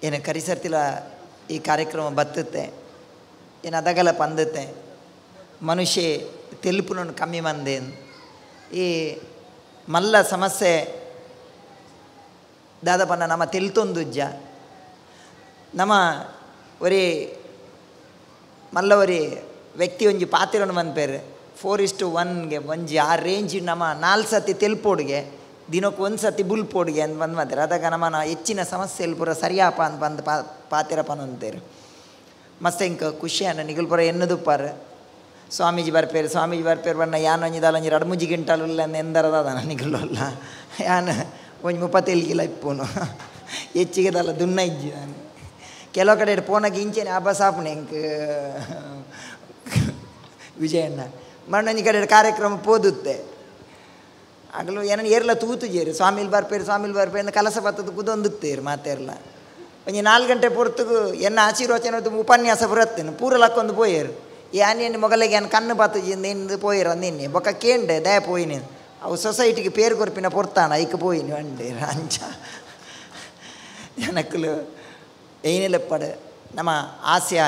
Speaker 14: ಏನು ಕರಿಸರ್ತಿಲ್ಲ ಈ ಕಾರ್ಯಕ್ರಮ ಬತ್ತುತ್ತೆ ಏನು ಅದಗಲ ಪಂದುತ್ತೆ ಮನುಷ್ಯ ತೆಲುಪುನನ್ನು ಕಮ್ಮಿ ಮಂದೇನು ಈ ಮಲ್ಲ ಸಮಸ್ಯೆ ದಾದಪನ್ನ ನಮ್ಮ ತೆಲ್ತೊಂದುಜ್ಜ ನಮ್ಮ ಒರಿ ಮಲ್ಲ ಒರಿ ವ್ಯಕ್ತಿ ಒಂಜಿ ಪಾತಿರನ್ನು ಮನ್ಪೇರು 4:1ಗೆ ಒಂಜಿ ಆ ರೇಂಜ್ ನಮ್ಮ 4 ಸತಿ ತೆಲ್ಪೋಡ್ಗೆ ದಿನಕ್ಕೆ 1 ಸತಿ ಬುಲ್ಪೋಡ್ಗೆ ಅಂತ ಬಂದು ಮಾತಾರೆ ಅದಾಗ ನಮ್ಮ ಹೆಚ್ಚಿನ ಸಮಸ್ಯೆ ಪೂರ ಸರಿಯಾಪ ಅಂತ ಬಂದು ಪಾತಿರಪನ ಅಂತಾರೆ ಮಸ್ತ್ ಇಂಕ ಖುಷಿಯನ್ನು ನಿಗಲ್ ಪೂರ ಎನ್ನದುಪ್ಪಾರು ಸ್ವಾಮೀಜಿ ಬರ್ಪೇರು ಸ್ವಾಮೀಜಿ ಬರ್ಪೇರು ಬಣ್ಣ ಯಾನ್ ಒಂಜಿ ದಾಲ ಒಂಜಿ 2 ಮುಜಿ ಗಿಂಟಲು ಇಲ್ಲ ಎಂದರದಾದ ನಿಗಲಲ್ಲ ಯಾನ್ ಒಂಜಿ 37 ಕಿಲೋ ಇಪ್ಪುನು ಹೆಚ್ಚಿಗೆ ದಲ್ಲ ದುನ್ನ ಇಜ್ಜಿ ನಾನು ಕೆಲವು ಕಡೆ ಪೋನಾಗ ಇಂಚೇನೆ ಹಬ್ಬ ಸಾಪುಣೆ ಇಂಕ್ ವಿಜಯಣ್ಣ ಮಣ್ಣೊಂಜಿ ಕಡೆ ಕಾರ್ಯಕ್ರಮ ಪೋದುತ್ತೆ ಆಗಲೂ ಏನನ್ನು ಏರ್ಲ ತೂತುಜೇರು ಸ್ವಾಮಿಲ್ ಬರ್ಪೇರು ಸ್ವಾಮಿಲ್ ಬರ್ಪೇರು ಕಲಸ ಬತ್ತದ ಕುದೊಂದುತ್ತೇರು ಮಾತೇರ್ಲ ಒಂಜಿ 4 ಗಂಟೆ ಪೊರ್ತುಗು ಎನ್ನ ಆಶೀರ್ವಚನ ಉಪನ್ಯಾಸ ಬರತ್ತೇನೆ ಪೂರ ಲಕ್ಕೊಂದು ಪೋಯೇರು ಯಾನೇನು ಮೊಗಲಿಗೆ ಏನು ಕಣ್ಣು ಬಾತುಜಿಂದ ಎಂದು ಪೋಯಿರ ನಿನ್ನೆ ಬೊಕ್ಕ ಕೇಂಡೆ ದಯ ಪೋಯಿನಿ ಅವು ಸೊಸೈಟಿಗೆ ಪೇರು ಕೊರ್ಪಿನ ಪೊರ್ತಾನ ಐಕ್ ಪೋಯಿನಿ ಅಂಡೆ ಅಂಚ ಜನಕ್ಕಲು ಏನಿಲ್ಲಪ್ಪಡು ನಮ್ಮ ಆಸ್ಯ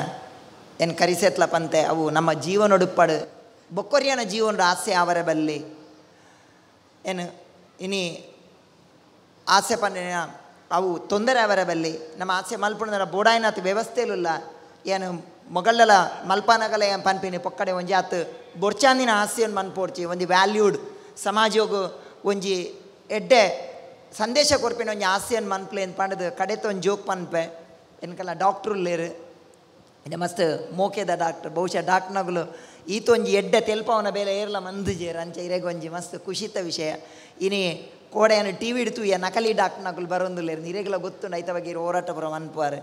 Speaker 14: ಏನು ಕರಿಸೆತ್ಲ ಪಂತೆ ಅವು ನಮ್ಮ ಜೀವನೊಡುಪ್ಪಡು ಬೊಕ್ಕೊರಿಯನ ಜೀವನದ ಆಸೆ ಅವರ ಬಲ್ಲಿ ಏನು ಇನಿ ಆಸೆ ಪಂಡಿನ ಅವು ತೊಂದರೆ ಅವರ ಬಲ್ಲಿ ನಮ್ಮ ಆಸೆ ಮಲ್ಪುಣದರ ಬೋಡಾಯಿನಾಥ ವ್ಯವಸ್ಥೆಯಿಲ್ಲ ಏನು ಮೊಗళ్ళಲ ಮಲ್ಪಾನಗಲ ಏನು ಪನ್ಪಿನಿ ಪೊಕ್ಕಡೆ ಒಂಜಿ ಆತು ಬೊರ್ಚಾಂದಿನ ಆಸೆಯನ್ನು ಮನ್ಪೋಡ್ಚಿ ಒಂಜಿ ವ್ಯಾಲ್ಯೂಡ್ ಸಮಾಜೋಗು ಒಂಜಿ ಎಡ್ಡೆ ಸಂದೇಶ ಕೊರ್ಪಿನ ಒಂಜಿ ಆಸೆಯನ್ನು ಮನ್ಪ್ಲೆ ಏನು ಪಂಡದು ಕಡೆತ ಒಂದು ಜೋಕ್ ಪನ್ಪೆ ಎನ್ಕಲ್ಲ ಡಾಕ್ಟ್ರು ಲೇರು ಇನ್ನು ಮಸ್ತ್ ಮೋಕೆದ ಡಾಕ್ಟರ್ ಬಹುಶಃ ಡಾಕ್ಟರ್ನಗುಲು ಈತೊಂಜಿ ಎಡ್ಡೆ ತೆಲ್ಪವನ ಬೇಲೆ ಏರ್ಲ ಮಂದುಜೇರು ಅಂಚೆ ಇರೆಗೊಂಜಿ ಮಸ್ತ್ ಖುಷಿತ ವಿಷಯ ಇನಿ ಕೋಡೆಯನ್ನು ಟಿ ವಿ ಇಡ್ತು ನಕಲಿ ಡಾಕ್ಟರ್ನಗುಲು ಬರೋಂದುಲ್ಲೇರು ಇರೆಗ್ಲ ಗೊತ್ತುಂಡು ಐತ ಬಗ್ಗೆ ಹೋರಾಟ ಪುರ ಮನ್ಪುವಾರು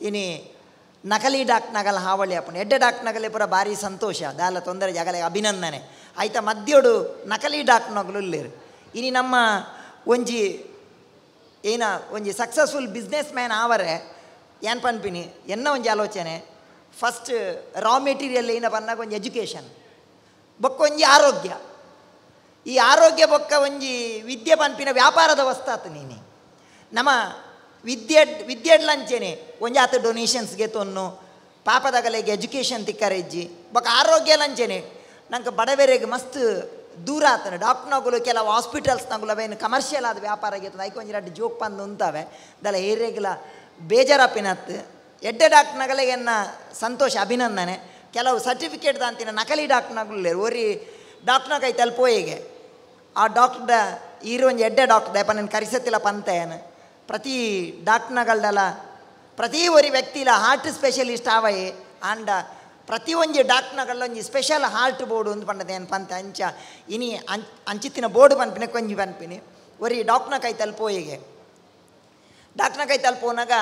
Speaker 14: ಇನಿ ನಕಲಿ ಡಾಕ್ಟರ್ನಗಲ ಹಾವಳಿ ಅಪ್ಪಣ ಎಡ್ಡೆ ಡಾಕ್ಟರ್ನಗಲೇ ಪುರ ಭಾರಿ ಸಂತೋಷ ದಾಲ ತೊಂದರೆ ಜಾಗಲೆ ಅಭಿನಂದನೆ ಆಯ್ತ ಮಧ್ಯೋಡು ನಕಲಿ ಡಾಕ್ಟರ್ನಗುಲು ಇಲ್ಲೇರು ಇನಿ ನಮ್ಮ ಒಂಜಿ ಏನ ಒಂಜಿ ಸಕ್ಸಸ್ಫುಲ್ ಬಿಸ್ನೆಸ್ ಮ್ಯಾನ್ ಆವರೆ ಏನು ಪನ್ಪಿನಿ ಎನ್ನ ಒಂಜಿ ಆಲೋಚನೆ ಫಸ್ಟ್ ರಾ ಮೆಟೀರಿಯಲ್ ಏನ ಪನ್ನಾಗ ಒಂಜಿ ಎಜುಕೇಷನ್ ಬೊಕ್ಕ ಒಂಜಿ ಆರೋಗ್ಯ ಈ ಆರೋಗ್ಯ ಬೊಕ್ಕ ಒಂಜಿ ವಿದ್ಯೆ ಪನ್ಪಿನ ವ್ಯಾಪಾರದ ವಸ್ತಾತು ನೀನು ನಮ್ಮ ವಿದ್ಯೆ ವಿದ್ಯೆಡ್ಲಂಚೇನೆ ಒಂಜಿ ಆತ ಡೊನೇಷನ್ಸ್ಗೆ ತೊನ್ನು ಪಾಪದಗಲೆಗೆ ಎಜುಕೇಷನ್ ತಿಕ್ಕರೆಜ್ಜಿ ಬೊಕ್ಕ ಆರೋಗ್ಯ ಲಂಚೇನೆ ನಂಗೆ ಬಡವೆರೆಗೆ ಮಸ್ತ್ ದೂರ ಆತನ ಡಾಕ್ಟರ್ನಗುಲು ಕೆಲವು ಹಾಸ್ಪಿಟಲ್ಸ್ನಗುಲು ಅವೇನು ಕಮರ್ಷಿಯಲ್ ಆದ ವ್ಯಾಪಾರ ಆಗಿರ್ತದೆ ಐಕ್ ಒಂಜಿ ರಡ್ಡು ಜೋಕ್ ಪಂದು ಉಂತಾವೆ ದಲ ಏರಿಯಾಗಿಲ್ಲ ಬೇಜಾರಪ್ಪಿನತ್ತು ಎಡ್ಡೆ ಡಾಕ್ಟರ್ನಗಲಿಗೆ ಎನ್ನ ಸಂತೋಷ ಅಭಿನಂದನೆ ಕೆಲವು ಸರ್ಟಿಫಿಕೇಟ್ ದಾಂತಿನ ನಕಲಿ ಡಾಕ್ಟರ್ನಗುಲು ಒರಿ ಡಾಕ್ಟರ್ನಾಗ ಐತಲ್ ಪೋಯಿಗೆ ಆ ಡಾಕ್ಟರ್ದ ಈರು ಒಂಜಿ ಎಡ್ಡೆ ಡಾಕ್ಟರ್ ದಯಪ ನನ್ನ ಕರಿಸತ್ತಿಲ್ಲ ಪಂತೇನು ಪ್ರತಿ ಡಾಕ್ಟರ್ನಗಳ್ದಲ್ಲ ಪ್ರತಿ ಒರಿ ವ್ಯಕ್ತಿಲ ಹಾರ್ಟ್ ಸ್ಪೆಷಲಿಸ್ಟ್ ಆವಯೆ ಆಂಡ ಪ್ರತಿ ಒಂಜಿ ಡಾಕ್ಟರ್ನಗಳ್ಲ ಒಂಜಿ ಸ್ಪೆಷಲ್ ಹಾರ್ಟ್ ಬೋರ್ಡು ಒಂದು ಪಂಡದೆ ಏನು ಪಂತ ಅಂಚ ಇನಿ ಅಂಚಿತ್ತಿನ ಬೋರ್ಡು ಪನ್ಪಿನ ಕೊಂಜಿ ಪನ್ಪಿನಿ ಒರಿ ಡಾಕ್ಟರ್ನ ಕೈ ತಲುಪೋಯಿಗೆ ಡಾಕ್ಟರ್ನ ಕೈ ತಲುಪೋನಾಗ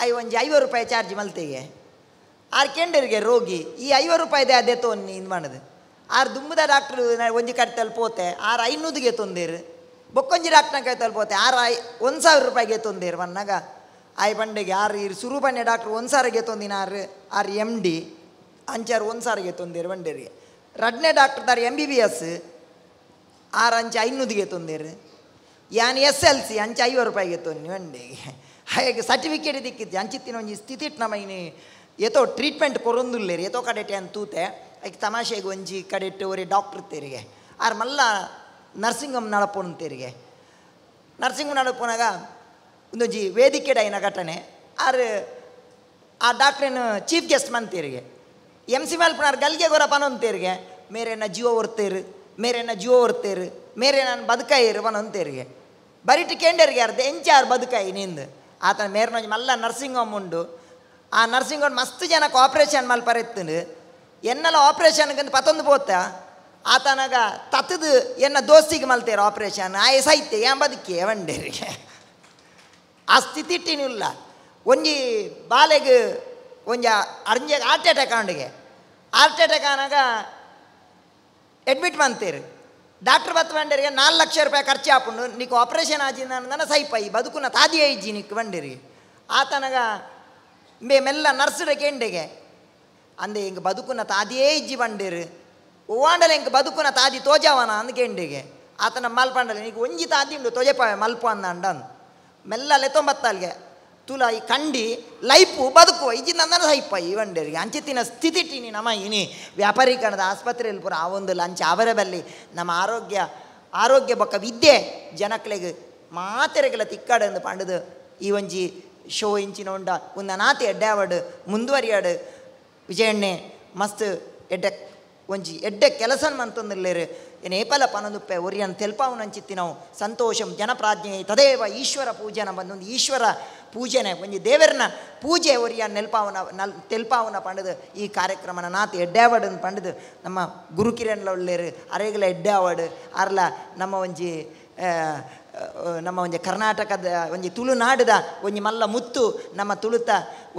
Speaker 14: I ಒಂಜಿ 50 ರೂಪಾಯಿ ಚಾರ್ಜ್ ಮಲ್ತಿಗೆ ಆರು ಕೆಂಡರಿಗೆ ರೋಗಿ ಈ 50 ರೂಪಾಯಿದೆ ಅದೇ ತೋನ್ನಿ ಇದು ಮಾಡೋದು ಆರು ದುಂಬುದ ಡಾಕ್ಟ್ರು ಒಂಜಿ ಕಡೆ ತಲುಪೋತೆ ಆರು 500ಗೆ ತೊಂದೇರು ಬೊಕ್ಕೊಂಜಿ ಡಾಕ್ಟ್ರನ ಕೈ ತಲುಪೋತೆ ಆರು 1000 ರೂಪಾಯಿಗೆ ತೊಂದೇರು ಬನ್ನಾಗ ಆಯ್ ಪಂಡೆಗೆ ಆರು ಇರು ಸುರು ಬನ್ನೆ ಡಾಕ್ಟ್ರು 1000ಗೆ ತೊಂದಿನ ಆರು ಆರು ಎಮ್ ಡಿ ಅಂಚಾರು 1000ಗೆ ತೊಂದೇರು ಬಂಡೇರಿಗೆ ರಡ್ನೇ ಡಾಕ್ಟ್ರ್ ದಾರು ಎಮ್ ಬಿ ಬಿ ಎಸ್ ಆರು ಅಂಚೆ 500ಗೆ ತೊಂದೇರು ಯಾನ್ ಎಸ್ ಎಲ್ ಸಿ ಅಂಚೆ 50 ರೂಪಾಯಿಗೆ ತೊಂದಿ ಬಂಡೆಗೆ ಹಾಗೆ ಸರ್ಟಿಫಿಕೇಟ್ ದಿಕ್ಕಿತ್ತು ಅಂಚಿತ್ತಿನ ಒಂಜಿ ಸ್ಥಿತಿ ನಮ್ಮ ಇನಿ ಏತೋ ಟ್ರೀಟ್ಮೆಂಟ್ ಕೊರೊಂದುಲ್ಲೇರಿ ಏತೋ ಕಡೆಟೆ ಅಂತ ತೂತೆ ಐಕ್ ತಮಾಷೆಗೆ ಒಂಜಿ ಕಡೆಟ್ಟು ಒರಿ ಡಾಕ್ಟ್ರ್ ತೇರಿಗೆ ಆರು ಮಲ್ಲ ನರ್ಸಿಂಗ್ ಹೋಮ್ ನಡಪೋನು ತೇರಿಗೆ ನರ್ಸಿಂಗ್ ಹೋಮ್ ನಡಪೋನಾಗ ಒಂದೊಂಜಿ ವೇದಿಕೆ ಡೈನ ಘಟನೆ ಆರು ಆ ಡಾಕ್ಟ್ರೇನು ಚೀಫ್ ಗೆಸ್ಟ್ ಮಂತೇರಿಗೆ ಎಮ್ ಸಿ ಮಲ್ಪನಾರ್ ಗಲ್ಗೆ ಗೊರ ಪನೊಂತೇರಿಗೆ ಮೇರೆನ ಜೀವ ಹೊರ್ತೇರು ಮೇರೆನ ಜೀವ ಹೊರ್ತೇರು ಮೇರೆ ನಾನು ಬದುಕಾಯಿರು ಪನೊಂತೇರಿಗೆ ಬರಿಟು ಕೇಂಡರಿಗೆ ಅರ್ಧ ಎಂಚಾರು ಬದುಕಾಯಿ ನಿಂದು ಆತನ ಮೇರ್ನೊಂಜಿ ಮಲ್ಲ ನರ್ಸಿಂಗ್ ಹೋಮ್ ಉಂಡು ಆ ನರ್ಸಿಂಗ್ ಹೋಮ್ ಮಸ್ತ್ ಜನಕ್ಕೆ ಆಪ್ರೇಷನ್ ಮಲ್ಪರೆತ್ತುಂಡು ಎನ್ನೆಲ್ಲ ಆಪ್ರೇಷನ್ಗೆ ಪತ್ತೊಂದು ಪೋತ ಆತನಾಗ ತತ್ತದು ಎನ್ನ ದೋಸ್ತಿಗೆ ಮಲ್ತೇರು ಆಪ್ರೇಷನ್ ಆಯ್ ಸೈತೆ ಏನ್ ಬದುಕಿ ವಂಡೇರಿಗೆ ಆ ಸ್ಥಿತಿ ಇಟ್ಟಿನಿಲ್ಲ ಒಂಜಿ ಬಾಲೆಗೆ ಒಂಜಿ ಅರ್ಜೆಗೆ ಹಾರ್ಟ್ ಅಟ್ಯಾಕ್ ಆಂಡಿಗೆ ಹಾರ್ಟ್ ಅಟ್ಯಾಕ್ ಆನಾಗ ಅಡ್ಮಿಟ್ ಮಾಡ್ತೀರಿ ಡಾಕ್ಟ್ರ್ ಬತ್ತು ಬಂಡರಿಗೆ 4 ಲಕ್ಷ ರೂಪಾಯಿ ಖರ್ಚು ಹಾಕೊಂಡು ನೀಕು ಆಪ್ರೇಷನ್ ಆಜಿನ ಸೈಪೈ ಬದುಕುನ ತಾದಿ ಐಜಿ ನಿಕ್ಕು ಬಂಡಿರಿ ಆತನಾಗ ಮೇ ಮೆಲ್ಲ ನರ್ಸ್ಡ ಕೇಂಡೆಗೆ ಅಂದೆ ಹಿಂಗೆ ಬದುಕುನ ತಾದಿಯೇ ಇಜ್ಜಿ ಬಂಡಿರು ಓವಾಂಡಲ ಹಿಂಗೆ ಬದುಕುನ ತಾದಿ ತೋಜಾವನ ಅಂದ್ ಕೇಂಡೆಗೆ ಆತನ ಮಲ್ಪಂಡಲ ನೀಕು ಒಂಜಿ ತಾದಿ ಉಂಡು ತೋಜಪಾವೆ ಮಲ್ಪ ಅಂದ ಅಂಡನ್ ಮೆಲ್ಲ ಲೆತ್ತೊಂಬತ್ತಲ್ಗೆ ತುಲ ಈ ಕಂಡಿ ಲೈಫು ಬದುಕುವ ಇಜ್ಜಿ ನಂದನ ಸೈಪ ಈ ಬಂಡೇರಿಗೆ ಅಂಚಿತ್ತಿನ ಸ್ಥಿತಿಟ್ಟಿನಿ ನಮ್ಮ ಇನಿ ವ್ಯಾಪಾರೀಕರಣದ ಆಸ್ಪತ್ರೆಯಲ್ಲಿ ಪೂರ ಆ ಒಂದು ಲಂಚ ಅವರ ಬಲ್ಲಿ ನಮ್ಮ ಆರೋಗ್ಯ ಆರೋಗ್ಯ ಬೊಕ್ಕ ವಿದ್ಯೆ ಜನಕ್ಲೆಗ್ ಮಾತೆರೆಗೆಲ್ಲ ತಿಕ್ಕಾಡೆಂದು ಪಂಡದು ಈ ಒಂಜಿ ಶೋ ಇಂಚಿನ ಉಂಡ ಒಂದು ನಾತೆ ಎಡ್ಡೆ ಮುಂದುವರಿಯಾಡು ವಿಜಯಣ್ಣೆ ಮಸ್ತ್ ಎಡ್ಡೆ ಒಂಜಿ ಎಡ್ಡೆ ಕೆಲಸ ಮಂತಂದಿಲ್ಲೇರು ಏನು ಏಪಲ ಪನದುಪ್ಪೆ ಒರಿಯನ್ ತೆಲ್ಪಾವನಂಚಿತ್ತಿ ನಾವು ಸಂತೋಷಂ ಜನಪ್ರಾಜ್ಞೆ ತದೇವ ಈಶ್ವರ ಪೂಜೆನ ಬಂದೊಂದು ಈಶ್ವರ ಪೂಜೆನೆ ಒಂಜಿ ದೇವರನ ಪೂಜೆ ಒರಿಯನ್ ನೆಲ್ಪಾವನ ನಲ್ ತೆಲ್ಪಾವನ ಪಂಡದು ಈ ಕಾರ್ಯಕ್ರಮನ ನಾತಿ ಎಡ್ಡಾವಡನ್ನು ಪಂಡದು ನಮ್ಮ ಗುರುಕಿರಣ್ಲ ಒಳ್ಳೇರು ಅರೆಗಲ ಎಡ್ಡಾವಡು ಅರ್ಲ ನಮ್ಮ ಒಂಜಿ ನಮ್ಮ ಒಂಜಿ ಕರ್ನಾಟಕದ ಒಂಜಿ ತುಳುನಾಡದ ಒಂಜಿ ಮಲ್ಲ ಮುತ್ತು ನಮ್ಮ ತುಳುತ